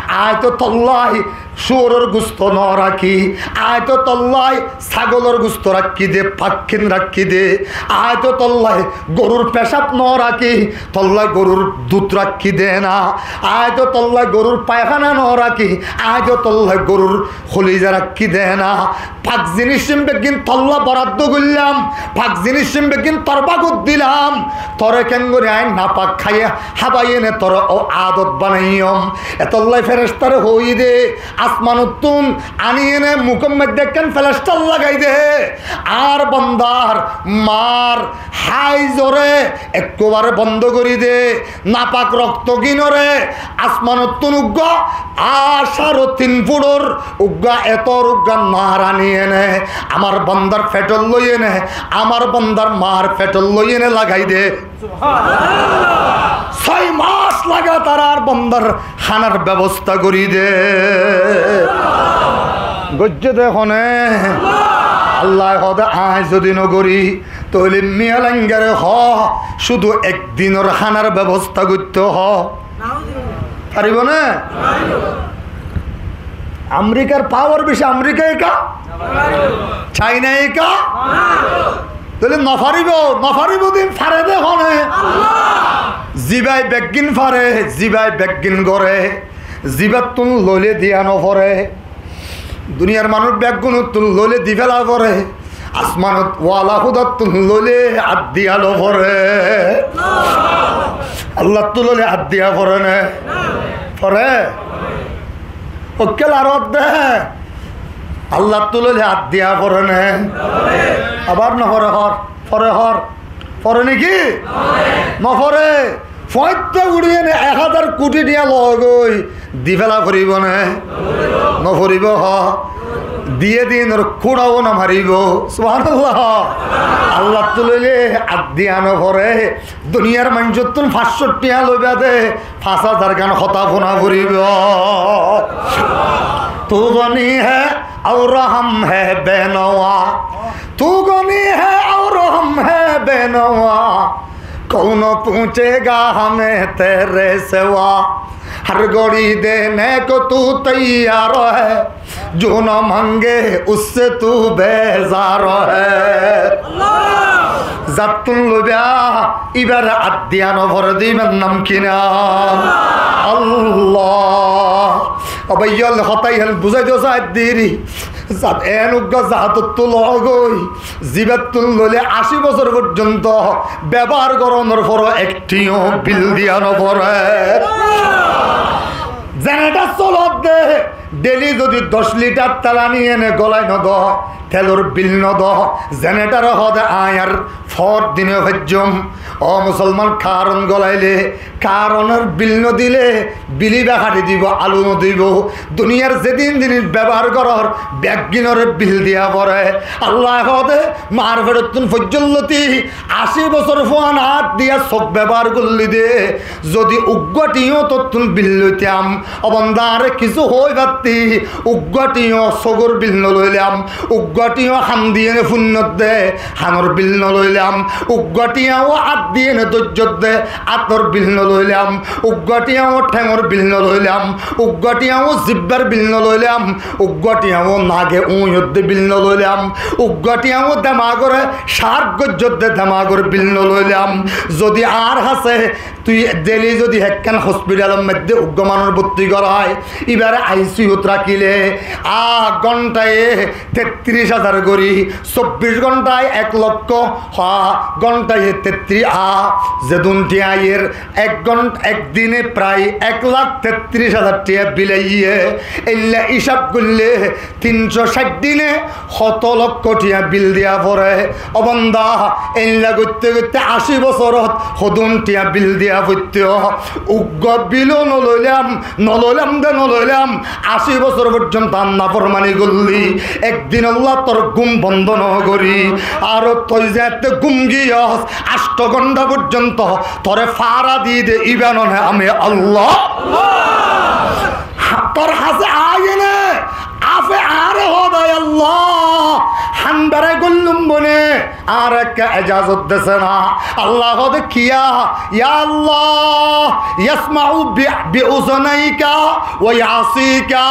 Añí to tollai cúoror gusto no rakí, añí to tollai sagolor gusto rakí de, fakkín rakí de, añí to tollai gorur fecab no rakí, tollai gorur dud rakí de na, añí to tollai gorur faikána no rakí, añí to tollai gorur koliza rakí de na. Pak zinis ín beggín tolla boraddo goillám, pak zinis ín beggín tor bagot dilam, tore kengori añí napak háiye hábaiyéne toré ó adot banaiyóm. Etollá ferestaré hoói de, asmanottún aníyéne mukór moiddé ekkán felastar lagai de, añár bandar maar háizoré ekkubare bondó gorí de, napak roktogínoré asmanottún uggúa añcáro tin fuçor uggúa etor uggúa naar aníyéne amár bandar feçot loiyéne, amár bandar maar feçot loiyéne lagai de. Sóiy mac lagatar añár bandar hánar bebosta gorí de. Goijjé de hone? Allaye hoó de, aññí zodi nogorí, tóile Miya Lainggare hoó, cúdu ek dinor hánar bebosta goittó hoó. Faribó né? Amerikar pawar beci, Amerikaye eká? Cainaye eká? Tóile nofaribó, nofaribó de fare de hone? Zibaye beggín fare, zibaye beggín goré, zibattún loile diya noforé. Duniyar manúic beggúnottún loile di féla foré, asmanot wala Húdattún loile át diya noforé. Allattú loile át diya foré né? Foré? Ókkol aró de. Allattú loile át diya foré né? Abar noforé hoór, foré hoór. Foré né ki? Noforé. Foóñitte uçíyene ek házar kuthí thiañ loói goi di féla foribó né? Noforibó hoó. Diyé dinor kúñça ó nomaribó. Subhánallah. Allattú loile át diya noforé. Duniyar maincóttun fañs cót thiañ loiba de, fañs házar gán hotá fúna foribó. تو غنی ہے اور ہم ہیں بے نوا، تو غنی ہے اور ہم ہیں بے نوا، کون پوچھے گا ہمیں تیرے سوا، ہر گھڑی دینے کو تو تیار ہے، جو نہ مانگے اس سے تو بیزار ہے۔ Zattún loiba, íbare át diya noforé de, íbar nam ki nam? Allah. Ó bái, iyólla hotá iyan buzái diyo sair de. Zat, en uggúa zatottú loói goi, zibattún loile ací bosór foijjonto bebohár gorónor foró ek thiañ bil diya noforé. Zenerétar solodde, dheili zodi doc litar tel aníyene golai nodó, telor bil nodó, zenerétare hoó de aññí ar foór dine faijjóm. Ó musolman, karon golaile, karonor bil nodile, bil íba hári dibo, alu nodibo. Duniyar zedún zinis bebohár gorór, beggúnore bil diya foré. Allaye hoó de, maar feçottún foijjól lóti ací bosór fuán át diya sók bebohár goillí de, zodi uggúa thiañ tottún bil loitam, ó banda, añáre kissú hoói fatti, uggúa thiañ sógor bil noloilam, uggúa thiañ ham diyéne funnot de, hanor bil noloilam, uggúa thiañ ó át diyéne dóijjot de, átor bil noloilam, uggúa thiañ ó théngor bil noloilam, uggúa thiañ ó zibbar bil noloilam, uggúa thiañ ó nage uñyot de bil noloilam, uggúa thiañ ó demagore cáf goijjot de demagor bil noloilam. Zodi añár hásé tui dheili zodi ekkán hospitalor moiddé uggúa manúic bótti gorai, íbare aisiyut rakíle, a, góntaye tettiríc házar gorí, sobbic góntaye ek lokko, ha, góntaye tettiríc, a, zedún thiañ aiyér, ek gón-, ek dine prai ek lak tettiríc házar thiañ bil aiyé, eilla hísab goillé, tin có cáit dine hotó lokko thiañ bil diya foré? Ó banda, eilla goitté goitté ací bosórot hodún thiañ bil diya foitto? Uggúa bil ó noloilam, noloilam de noloilam, ací bosór foijjonto añár naformani goillí, ek dinolla tor gúm bondó nogorí, aró tui zeñtté gúm giyós, ancto gónta foijjonto toré fára di de íba noné ami Allah? Tor hásé aiyéne, afe añáre hoó de, Allah, han berai goillúm bone, añáre ekká ejazot dese na. Allah hoó de kiyá? Ya Allah, yasma'u bi, bi uzunaika wa ya'sika.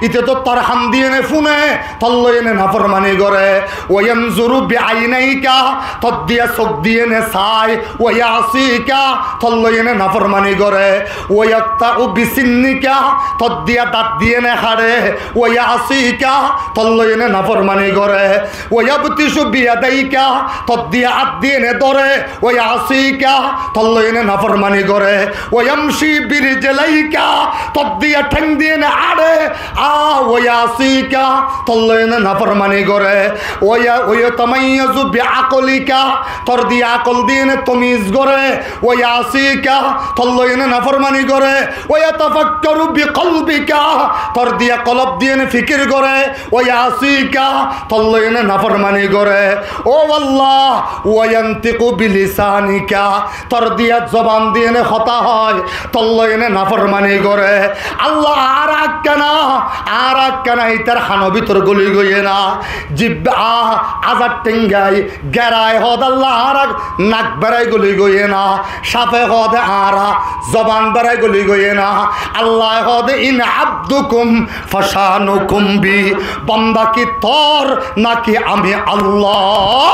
Íte to tor han diyéne fúne, tolloi ene naformani goré. Wa yanzuru bi ainaika, tor diya sók diyéne saái, wa ya'sika, tolloi ene naformani goré. Wa yaqta'u bi sinnika, tor diya dant diyéne haçé, wa ya'sika, tolloi ene naformani goré. Wa yabtishu bi yadaika, tor diya át diyene dóre, wa ya'sika, tor loi ene naformani gore, wa yamshi bi rijlaika, tor diya théng diyene añçe, a, wa ya'sika, tor loi ene naformani gore, wa ya-, wa yatamayyazu bi aqlika, tor diya akol diyene tomiz gore, wa ya'sika, tor loi ene naformani gore, wa yatafakkaru bi qalbika, tor diya kolob diyene fikir gore, wa ya'sika, tor loi ene naformani gore. Ó Allah, wa yantiqu bi lisanika, tor diya zoban diyene hotá hoó, tor loi ene naformani gore. Allah, añár akkán, añár akkán itar hano bútore goli goiyé na. Jibba, a, azar théngai, gerai hoó de Allah añára nak berai goli goiyé na, safe hoó de añára zoban berai goli goiyé na. Allah hoó de, in abdukum fashanukum bi, banda ki tor naki ami Allah?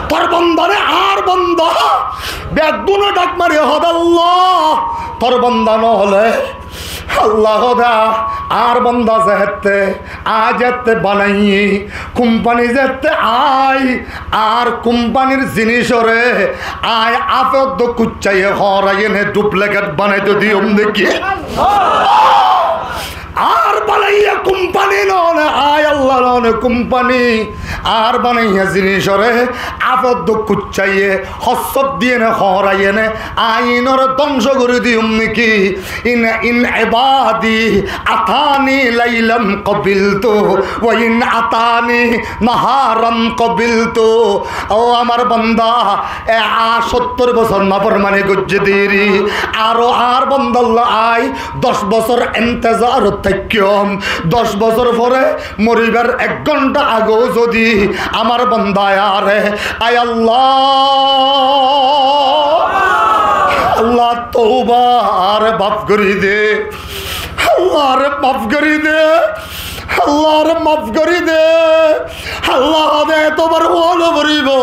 Tor banda ne añár banda? Beggúne dhak mari hoó de Allah, tor banda no óile Allah hoó de, añár banda zeétte, añí zeétte banaiyí, kumpani zeétte añí, añár kumpanir zinícóre añí áfe eddo kuccaiye hoóraiyene duplicate banai diyum né ki? Añár banaiyá kumpani noó né, añí Allah noó né kumpani. Añár banaiyá zinícóre áfe eddo kuccaiye, hossót diyene hoóraiyene añí inóre dóngco gorí diyum né ki? In, in ibadi atani lailan qabiltu, wa in atani naharan qabiltu. Ó añár banda, e, añí sóttor bosór naformani goijjí deri, aró añár bandalla añí doc bosór entezarot táikkum. Doc bosór fore moribar ek gonta agó zodi añár bandaye añáre, ay Allah, Allah, touba, añáre maf gorí de. Allah, añáre maf gorí de. Allah, añáre maf gorí de. Allah hoó de, etobar hoóno foribó.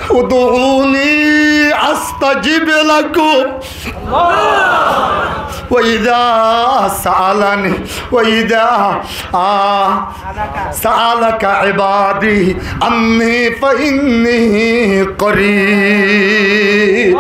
Ud'uni astajib lakum. Wa idha sa'alani, wa idha, a, sa'alaka ibadi anni fa inni qarib.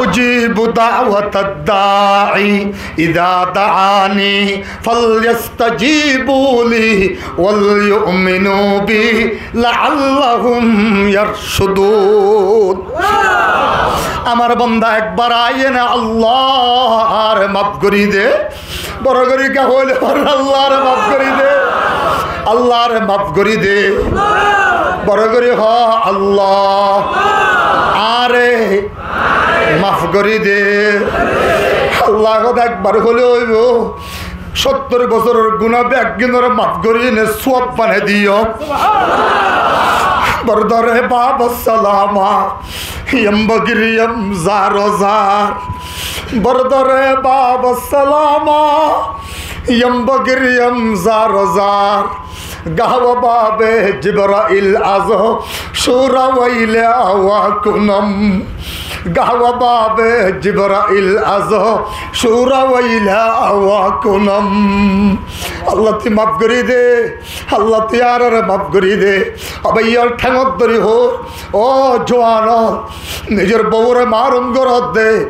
Ujibu da'watad da'i idha da'ani. Falyastajibu li walyu'minu bi la'allahum yarshudun. Añár banda ekbar aiyene, Allah, añáre maf gorí de. Boro gorí hoile, Allah, añáre maf gorí de. Allah, añáre maf gorí de. Boro gorí hoó, Allah, añáre maf gorí de. Allah hoó de, ekbar hoile óibo. Sóttor bosóror guná beggúnore maf gorí ene suwab banai diyó. Bordare bab salama, yam bagir yam zar zar. Bordare bab salama, yam bagir yam zar zar. Gahwa babe Jibrail azo, shura waile awa kunam. Gahwa babe Jibrail azo, shura waile awa kunam. Allah, tui maf gorí de. Allah, tui añáre maf gorí de. Abar iyór théngot dóri hoó, ó juwan ol, nizor bouwore marum goródde.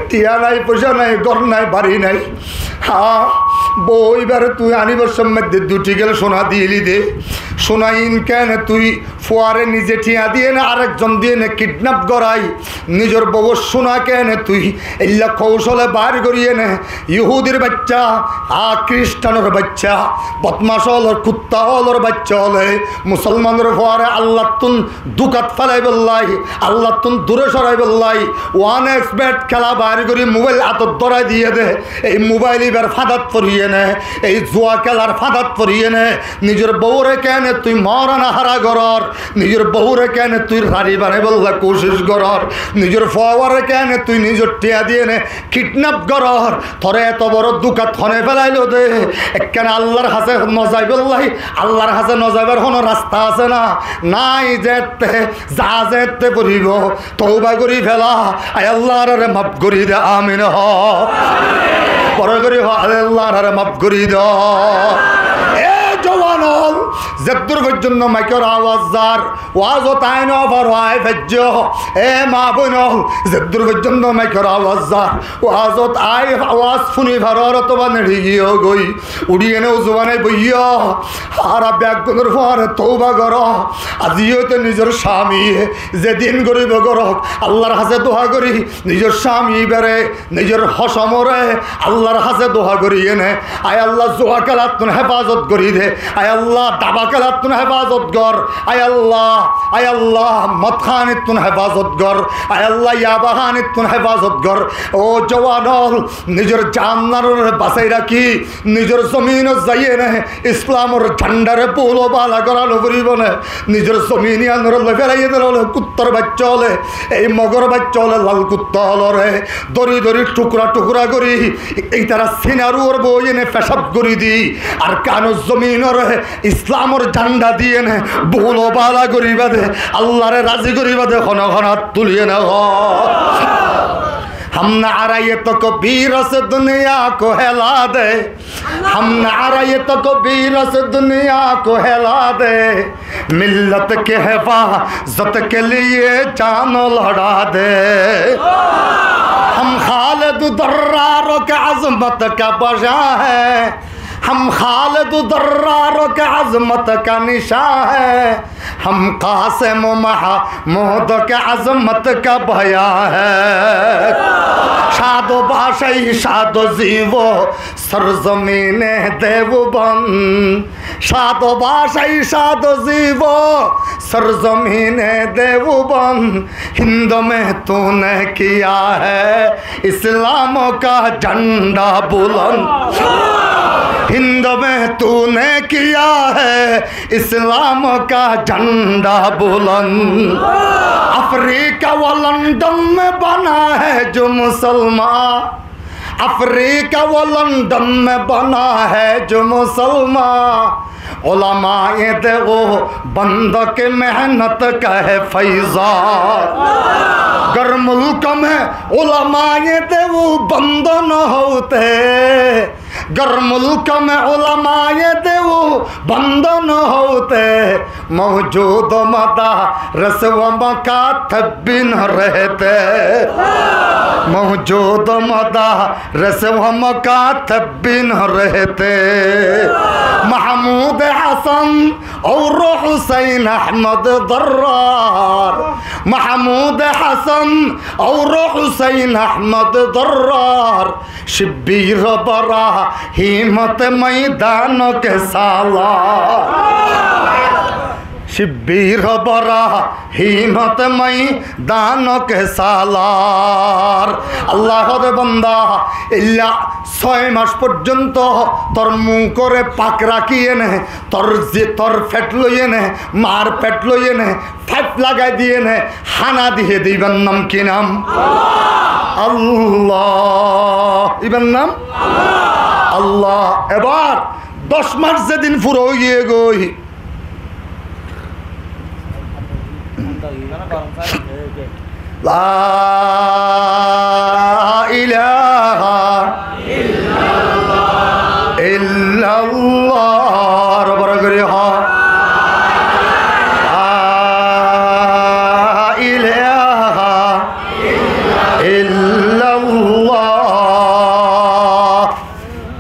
Tiya nai, foicá nai, gór nai, bari nai. Há, bou ibare tui anibar somot de dui thikal suna diyeli de. Suna in kene tui fuare nize tiya diyene arek zon diyene kidnap gorai, nizor bouwor suna kene tui eilla koucole bair gorí ene, Yuhudir bacca, a, Kristanor bacca, bodmac olor, kutta olor bacca ole, Musolmanor fuare Allahtun dukat felaibálla, Allahtun dure soraibálla, one X bet kela bair gorí mobail atot dórai diye de. Ei mobail ibar fadat fori ene, ei zuwa kelar fadat fori ene, nizor bouwore kene tui morana hara gorór, nizor bouwore kene tui rari banaibálla kucíc gorór, nizor fuaware kene tui nizor tiya diyene kidnap gorór, tore eto boro dukat hone felailo de? Ekkán Allahr hañse no zaibálla, Allahr hañse no zaibar hono rasta asé na? Nai, zette, za zette foribo. Touba gorí fela, ay Allah, añáre maf gorí de, amin hoó. Boro gorí hoó, ay Allah, añáre maf gorí de. E juwan ol, Zeddur foijjonto maikor awaz zar, wazot ai no faro, ai faijjo. E ma boin ol, zeddur foijjonto maikor awaz zar, wazot ai, awaz funi faro, otoba neri giyo goi, uri ene uzu banai boiyo. Ar beggúnor fuare touba goro. Aziyo to nizor camiye zedin goribo gorok, Allar hañse dua gori, nizor cami ibare, nizor hocomore Allar hañse dua gori ene, ai Allah, zuwa kelattún hefazot gori de, ai Allah, daba kelattún hefazot gor, ai Allah, ai Allah, mod hánittún hefazot gor, ai Allah, yaba hánittún hefazot gor. O juwan ol, nizor janore basai raki, nizor zominot zai ene Islamor jandare bul o bala gora no foribo ne. Nizor zomin iyanore loi felai dile ole, kuttar bacca ole, ei mogor bacca ole, lal kutta olore dóri dóri tukra tukra gori, itara sinar uore boi ene fecab gori di, Arkanor zominore Islamor janda di ene bul o bala goriba de, Allare razi goriba de, hono hono tuli ene ho. ہم نعرۂ تکبیر سے دنیا کو ہلا دے، ہم نعرۂ تکبیر سے دنیا کو ہلا دے، ملت کے حفاظت کے لیے جان لڑا دے۔ ہم خالد درار کے عظمت کا بجا ہے، ہم خالد درار کے عظمت کا نشاں ہے، ہم قاسم و محمود کے عظمت کا بیا ہے۔ شاد و باشی شاد و زیبا سرزمین دیوبند، شاد و باشی شاد و زیبا سرزمین دیوبند، ہند میں تو نے کیا ہے اسلام کا جھنڈا بلند، ہند میں تو نے کیا ہے اسلام کا جھنڈا بلند۔ افریقہ و لندن میں بنا ہے جو مسلمان، افریقہ و لندن میں بنا ہے جو مسلمان، علماء دیوبند کی محنت کا ہے فیضان۔ گر ملک میں علماء دیوبند نہ ہوتے، گر ملک میں علماء دیوبند نہ ہوتے، موجود مدارس و مکاتب بھی نہ رہتے، موجود مدارس و مکاتب بھی نہ رہتے۔ محمود حسن اور حسین احمد درار، محمود حسن اور حسین احمد درار، شبیر و براہیمت میدان کے سالار، شبیر و براہیمت میدان کے سالار۔ Allah hoó de banda, illa sói mac foijjonto tor mukóre pak rakí ene, tor ze, tor fet loi ene, mar fet loi ene, faif lagai di ene, hána diye de, ibar nam ki nam? Allah. Ibar nam Allah. Ebar doc mac zedin fura ói giyé goi, La ilaha illallah. Aró boro gorí hoó. La ilaha illallah.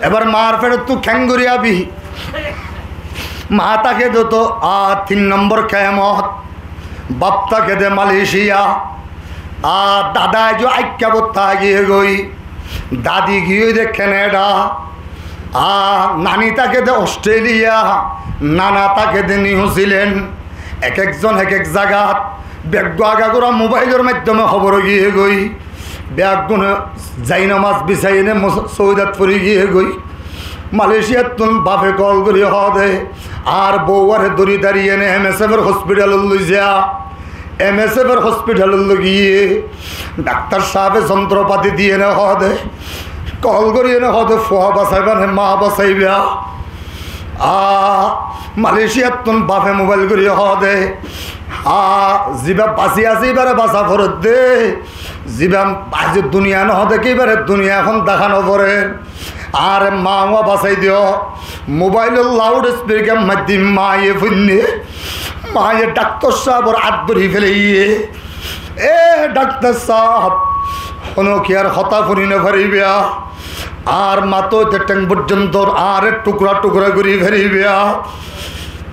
Ebar mar feçottú keéngorí aibi? Ma táke de to, a, tin nombor kemot. Baf táke de Malaysia. A, dada aijjó Aikkafottú giyé goi. Dadi giyé de Canada. A, nani táke de Australia. Nana táke de New Zealand. Ek ek zon ek ek zagat. Beggúa agagura mobailor maiddome hóbor ói giyé goi. Beggúne zai nomaz bisai ene mus-, sóidat fori giyé goi. Malaysiattún bafe kol gorí hoó de, añár bouware dóri dari ene M S F or hospitalot loi za. M S F or hospitalot loi giyé, daktar sábe zontropati di ene hoó de, kol gorí ene hoó de, fua basaiba ne ma basaiba? A, Malaysiattún bafe mobail gorí hoó de, a, ziba basi asé ibare basa foredde, ziba aijjó duniya no táke ibare duniya ehón dahá no forer. Añáre mawa basai diyo. Mobailor laud ispikar maddí maye fúinne, maye daktor sábor át dóri félaiyé. E daktor sáb, honó kiyár hotá fúni no faribá. Añár matá óite théng forzonto añáre tukra tukra gorí faribá.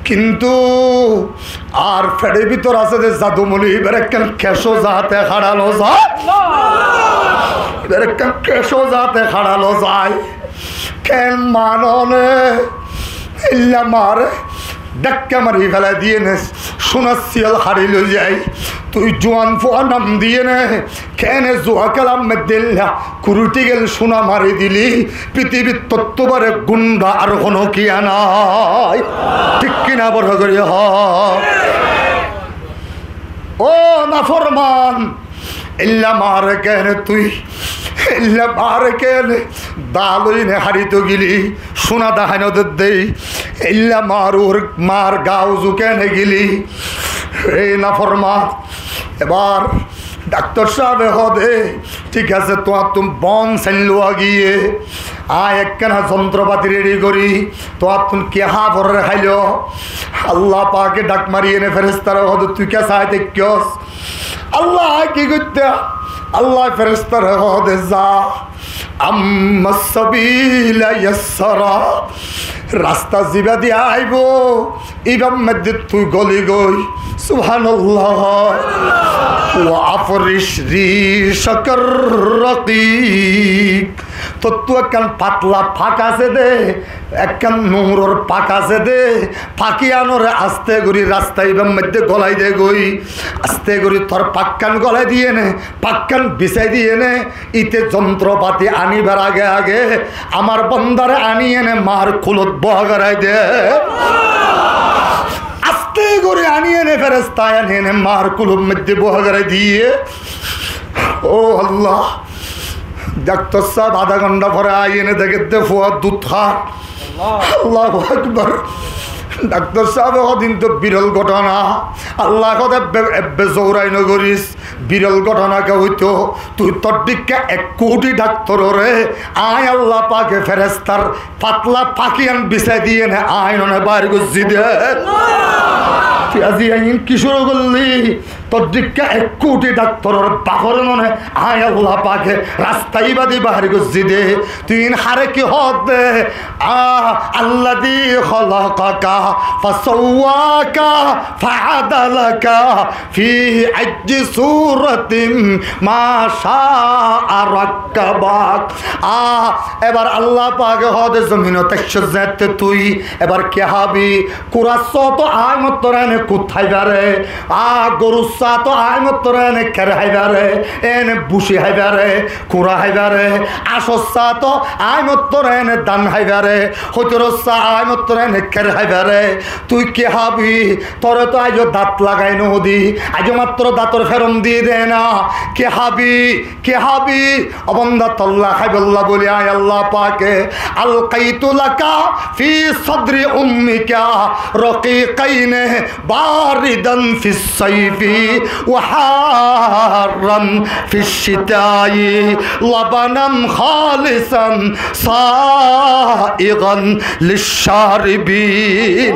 Kintu añár feçor bútore asé de zadumoli, ibár ekkán keccú zate hára no zai. Ibár ekkán keccú zate hára no zai. Ken manone, eilla maáre dakka mari félai diyéne, cúnar siyal hári loi zai. Tui juan fua nam diyéne, kene zua kélar maddí eilla kuri thigel cúna mari dili, fitibit tottú bore gunda ar honó kiya nai. Thík ki na, boro gorí hoó. Ó naforman, eilla maáre kene tui, eilla maáre kene dá loine hári to gili, cúna dahái no dedde, eilla maár ur, maár ga uzu kene gili. E naforman, ebar daktor sábe hoó de, thík asé, tuáñttún bon sain luwa giyé, añí ekkána zontropati redi gorí, tuáñttún ki háforre háilo. Allah pake dhak mari ene ferestare hoó de, tui kiyá sai táikos? Allah ki goittá? Allah ferestare hoó de, za. Amma sabila yassara. Rasta zibá di aibo, ibár maddí tui goli goi. Subhanallah. Wa afrish rishakar raqiq. Tottú ekkán fatla fak asé de, ekkán nuror fak asé de, fak iyanore aste gorí rasta ibár maddí golai de goi. Aste gorí tor fakkán golai diyéne, fakkán bisai diyéne, ite zontropati anibar age age amár bondare aniyéne maár kulot bohá gorai de. Aste gorí aniyéne ferestaye aniyéne maár kulot maddí bohá gorai diyé. Ó Allah, daktor sáb adá gonthá fore aiyéne dekér de fua dud hár. Allahu Akbar. Daktor sábe hoó de, ito biral góthona. Allah hoó de, ebbe, ebbe zourai no goris. Biral góthona ke óito, tui tor dhikká ek kuthi daktorore añí Allah pake ferestar fatla fak iyan bisai diyéne añí none bair goijjí de. Tui aijja iín ki cúru goillí? Tor dhikká ek kuthi daktoror bafore none añí Allah pake rasta ibá di bair goijjí de. Tui iín hare ki hoó de? A, alladhi khalaqaka fasawwaka fa'adalaka fi ayyi suratin ma sha'a rakkabak. A, ebar Allah pake hoó de, zominot aiccós zeéñtte tui, ebar ki hábi? Kurar sáto añí mottore ene kut hái fare, a, gorur sáto añí mottore ene ker hái fare, ene buci hái fare, kura hái fare, acor sáto añí mottore ene dan hái fare, hoitoror sá añí mottore ene ker hái fare. Tui ki hábi? Tore to aijjó dat lagai no di, aijjó mattor dator ferom di de na. Ki hábi? Ki hábi? Ó banda, tolla háibolla bóli añí Allah pake alqaitu laka fi sadri ummika raqiqaini baridan fis saifi wa harran fis shitai labanan khalisan saigan lisharibin.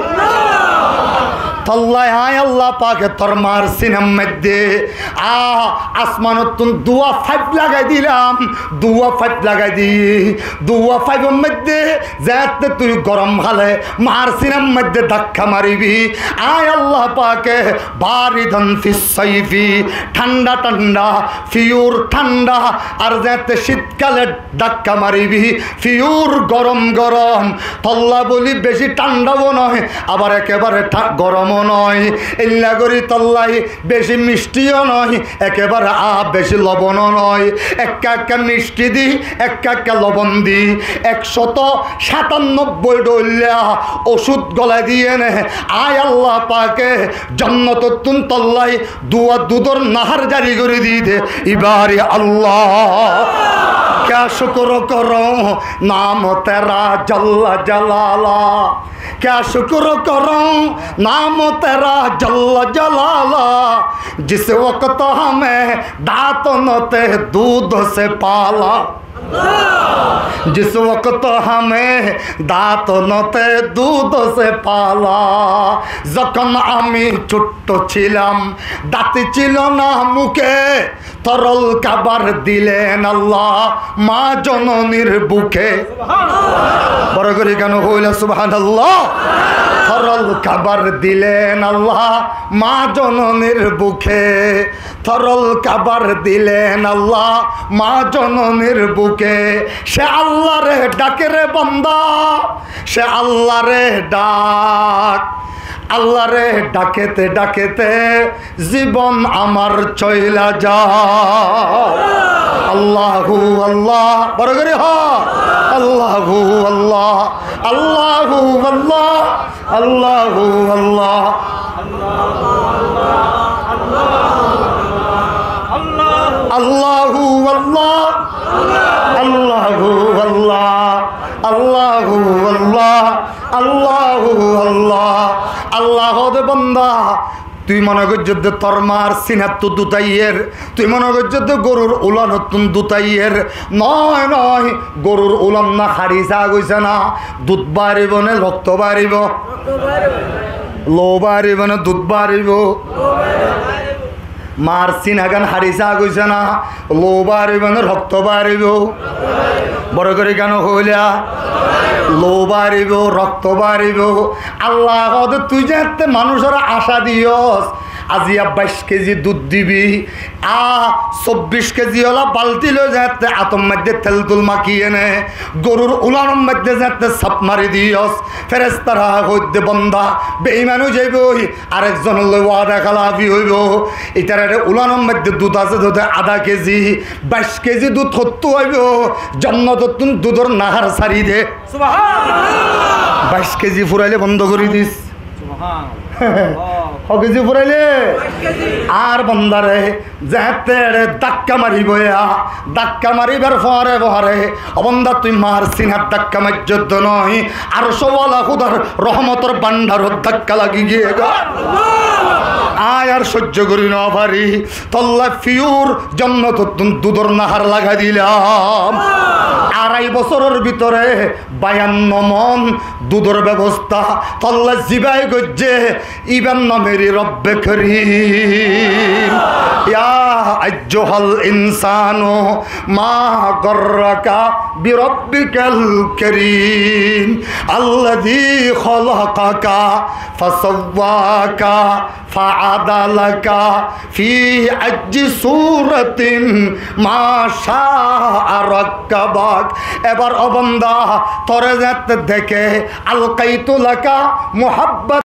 Tolla añí Allah pake tor maár sinar maddé, a, asmanottún duwa faif lagai dilam, duwa faif lagai di, duwa faifor maddé zeéñtte tui gorom hále maár sinar maddé dakka maribi, añí Allah pake baridan fis saifi, thánda thánda, fiyur thánda, ar zeéñtte cítkale dakka maribi, fiyur gorom gorom. Tolla bóli beci thándaó no, abar ekebare tha-, goromó no. Eilla gorí tolla beci micthío no, ekebare a beci lobonó no. Ekka ekka micthí di, ekka ekka lobon di, ek cót sátannobboi dhoilla ocút golai diyéne añí Allah pake jonnotottún tolla duwa dudor nahar jari gorí di de, ibáre Allah. کیا شکر کروں نام تیرا جل جلالہ، کیا شکر کروں نام تیرا جل جلالہ، جس وقت ہمیں دانتوں نے دودھ سے پالا۔ جس وقت ہمیں دانتوں نے دودھ سے پالا، যখন আমি ছোট্ট ছিলাম, দাঁত ছিল না মুখে, তরল খাবার দিলেন আল্লাহ মা জননীর বুকে। বড় করি কেন হইল সুবহানাল্লাহ? তরল খাবার দিলেন আল্লাহ মা জননীর বুকে, তরল খাবার দিলেন আল্লাহ মা জননীর বুকে। সে আল্লাহরে ডাকে রে বান্দা, সে আল্লাহরে ডাক, আল্লাহরে ডাকেতে ডাকেতে জীবন আমার চইলা যায়। আল্লাহু আল্লাহ, বড় করি হ। আল্লাহু আল্লাহ, আল্লাহু আল্লাহ, আল্লাহু আল্লাহ, আল্লাহু আল্লাহ, আল্লাহু আল্লাহ, আল্লাহু আল্লাহ, আল্লাহু আল্লাহ। আল্লাহ দে বান্দা, tui mone goijjós de tor maar sinattú dut aiyér, tui mone goijjós de gorur ulanottún dut aiyér. Noó, noó, gorur ulan no hári saá goijjé na, dut baribo ne rokto baribo? Lou baribo ne dut baribo? Maar sinagán hári saá goijjé na, lou baribo ne rokto baribo? Boro gorí kiyá no hoilá? Lou baribo, rokto baribo. Allah hoóde tui zeéñtte manúicoré acá diyós, aziya baic kezi dut dibi, a sobbic kezi ola balti loi zeéñtte átor maidde tel tul maki ene, gorur ulanor maidde zeéñtte sap mari diyós, ferestara hoóidde bonda beiman ói zaiboi, arek zonor loi wada kelafi óibo. Itarare ulanor maidde dut asé de adá kezi, baic kezi dut hottú aibo? Jonnotottún dudor nahar sari de. Subhanallah. Baic kezi furaile bondo gorí dis. Subhanallah. Ho kezi furaile? Baic kezi. Ar bondare zeéñtte ere dakka maribo ya, dakka maribar fore fore, o bonda tui maar sinat dakka maijjós de noó, arcowala Hudar rohmotor bandharot dakka lagi giyé goi. Añí ar soijjo gorí no fari. Tolla fiyur jonnotottún dudor nahar lagai dilam. Arai bosoror bútore bayanno mon dudor bebosta. Tolla zibai goijjé, ibar nam eri Robbe Kerim. يا أيها الإنسان ما غرك بربك الكريم الذي خلقك فسواك فعدلك في أي صورة ما شاء ركبك. Ebar o bonda, tore zeéñtte deké, ألقيت لك محبة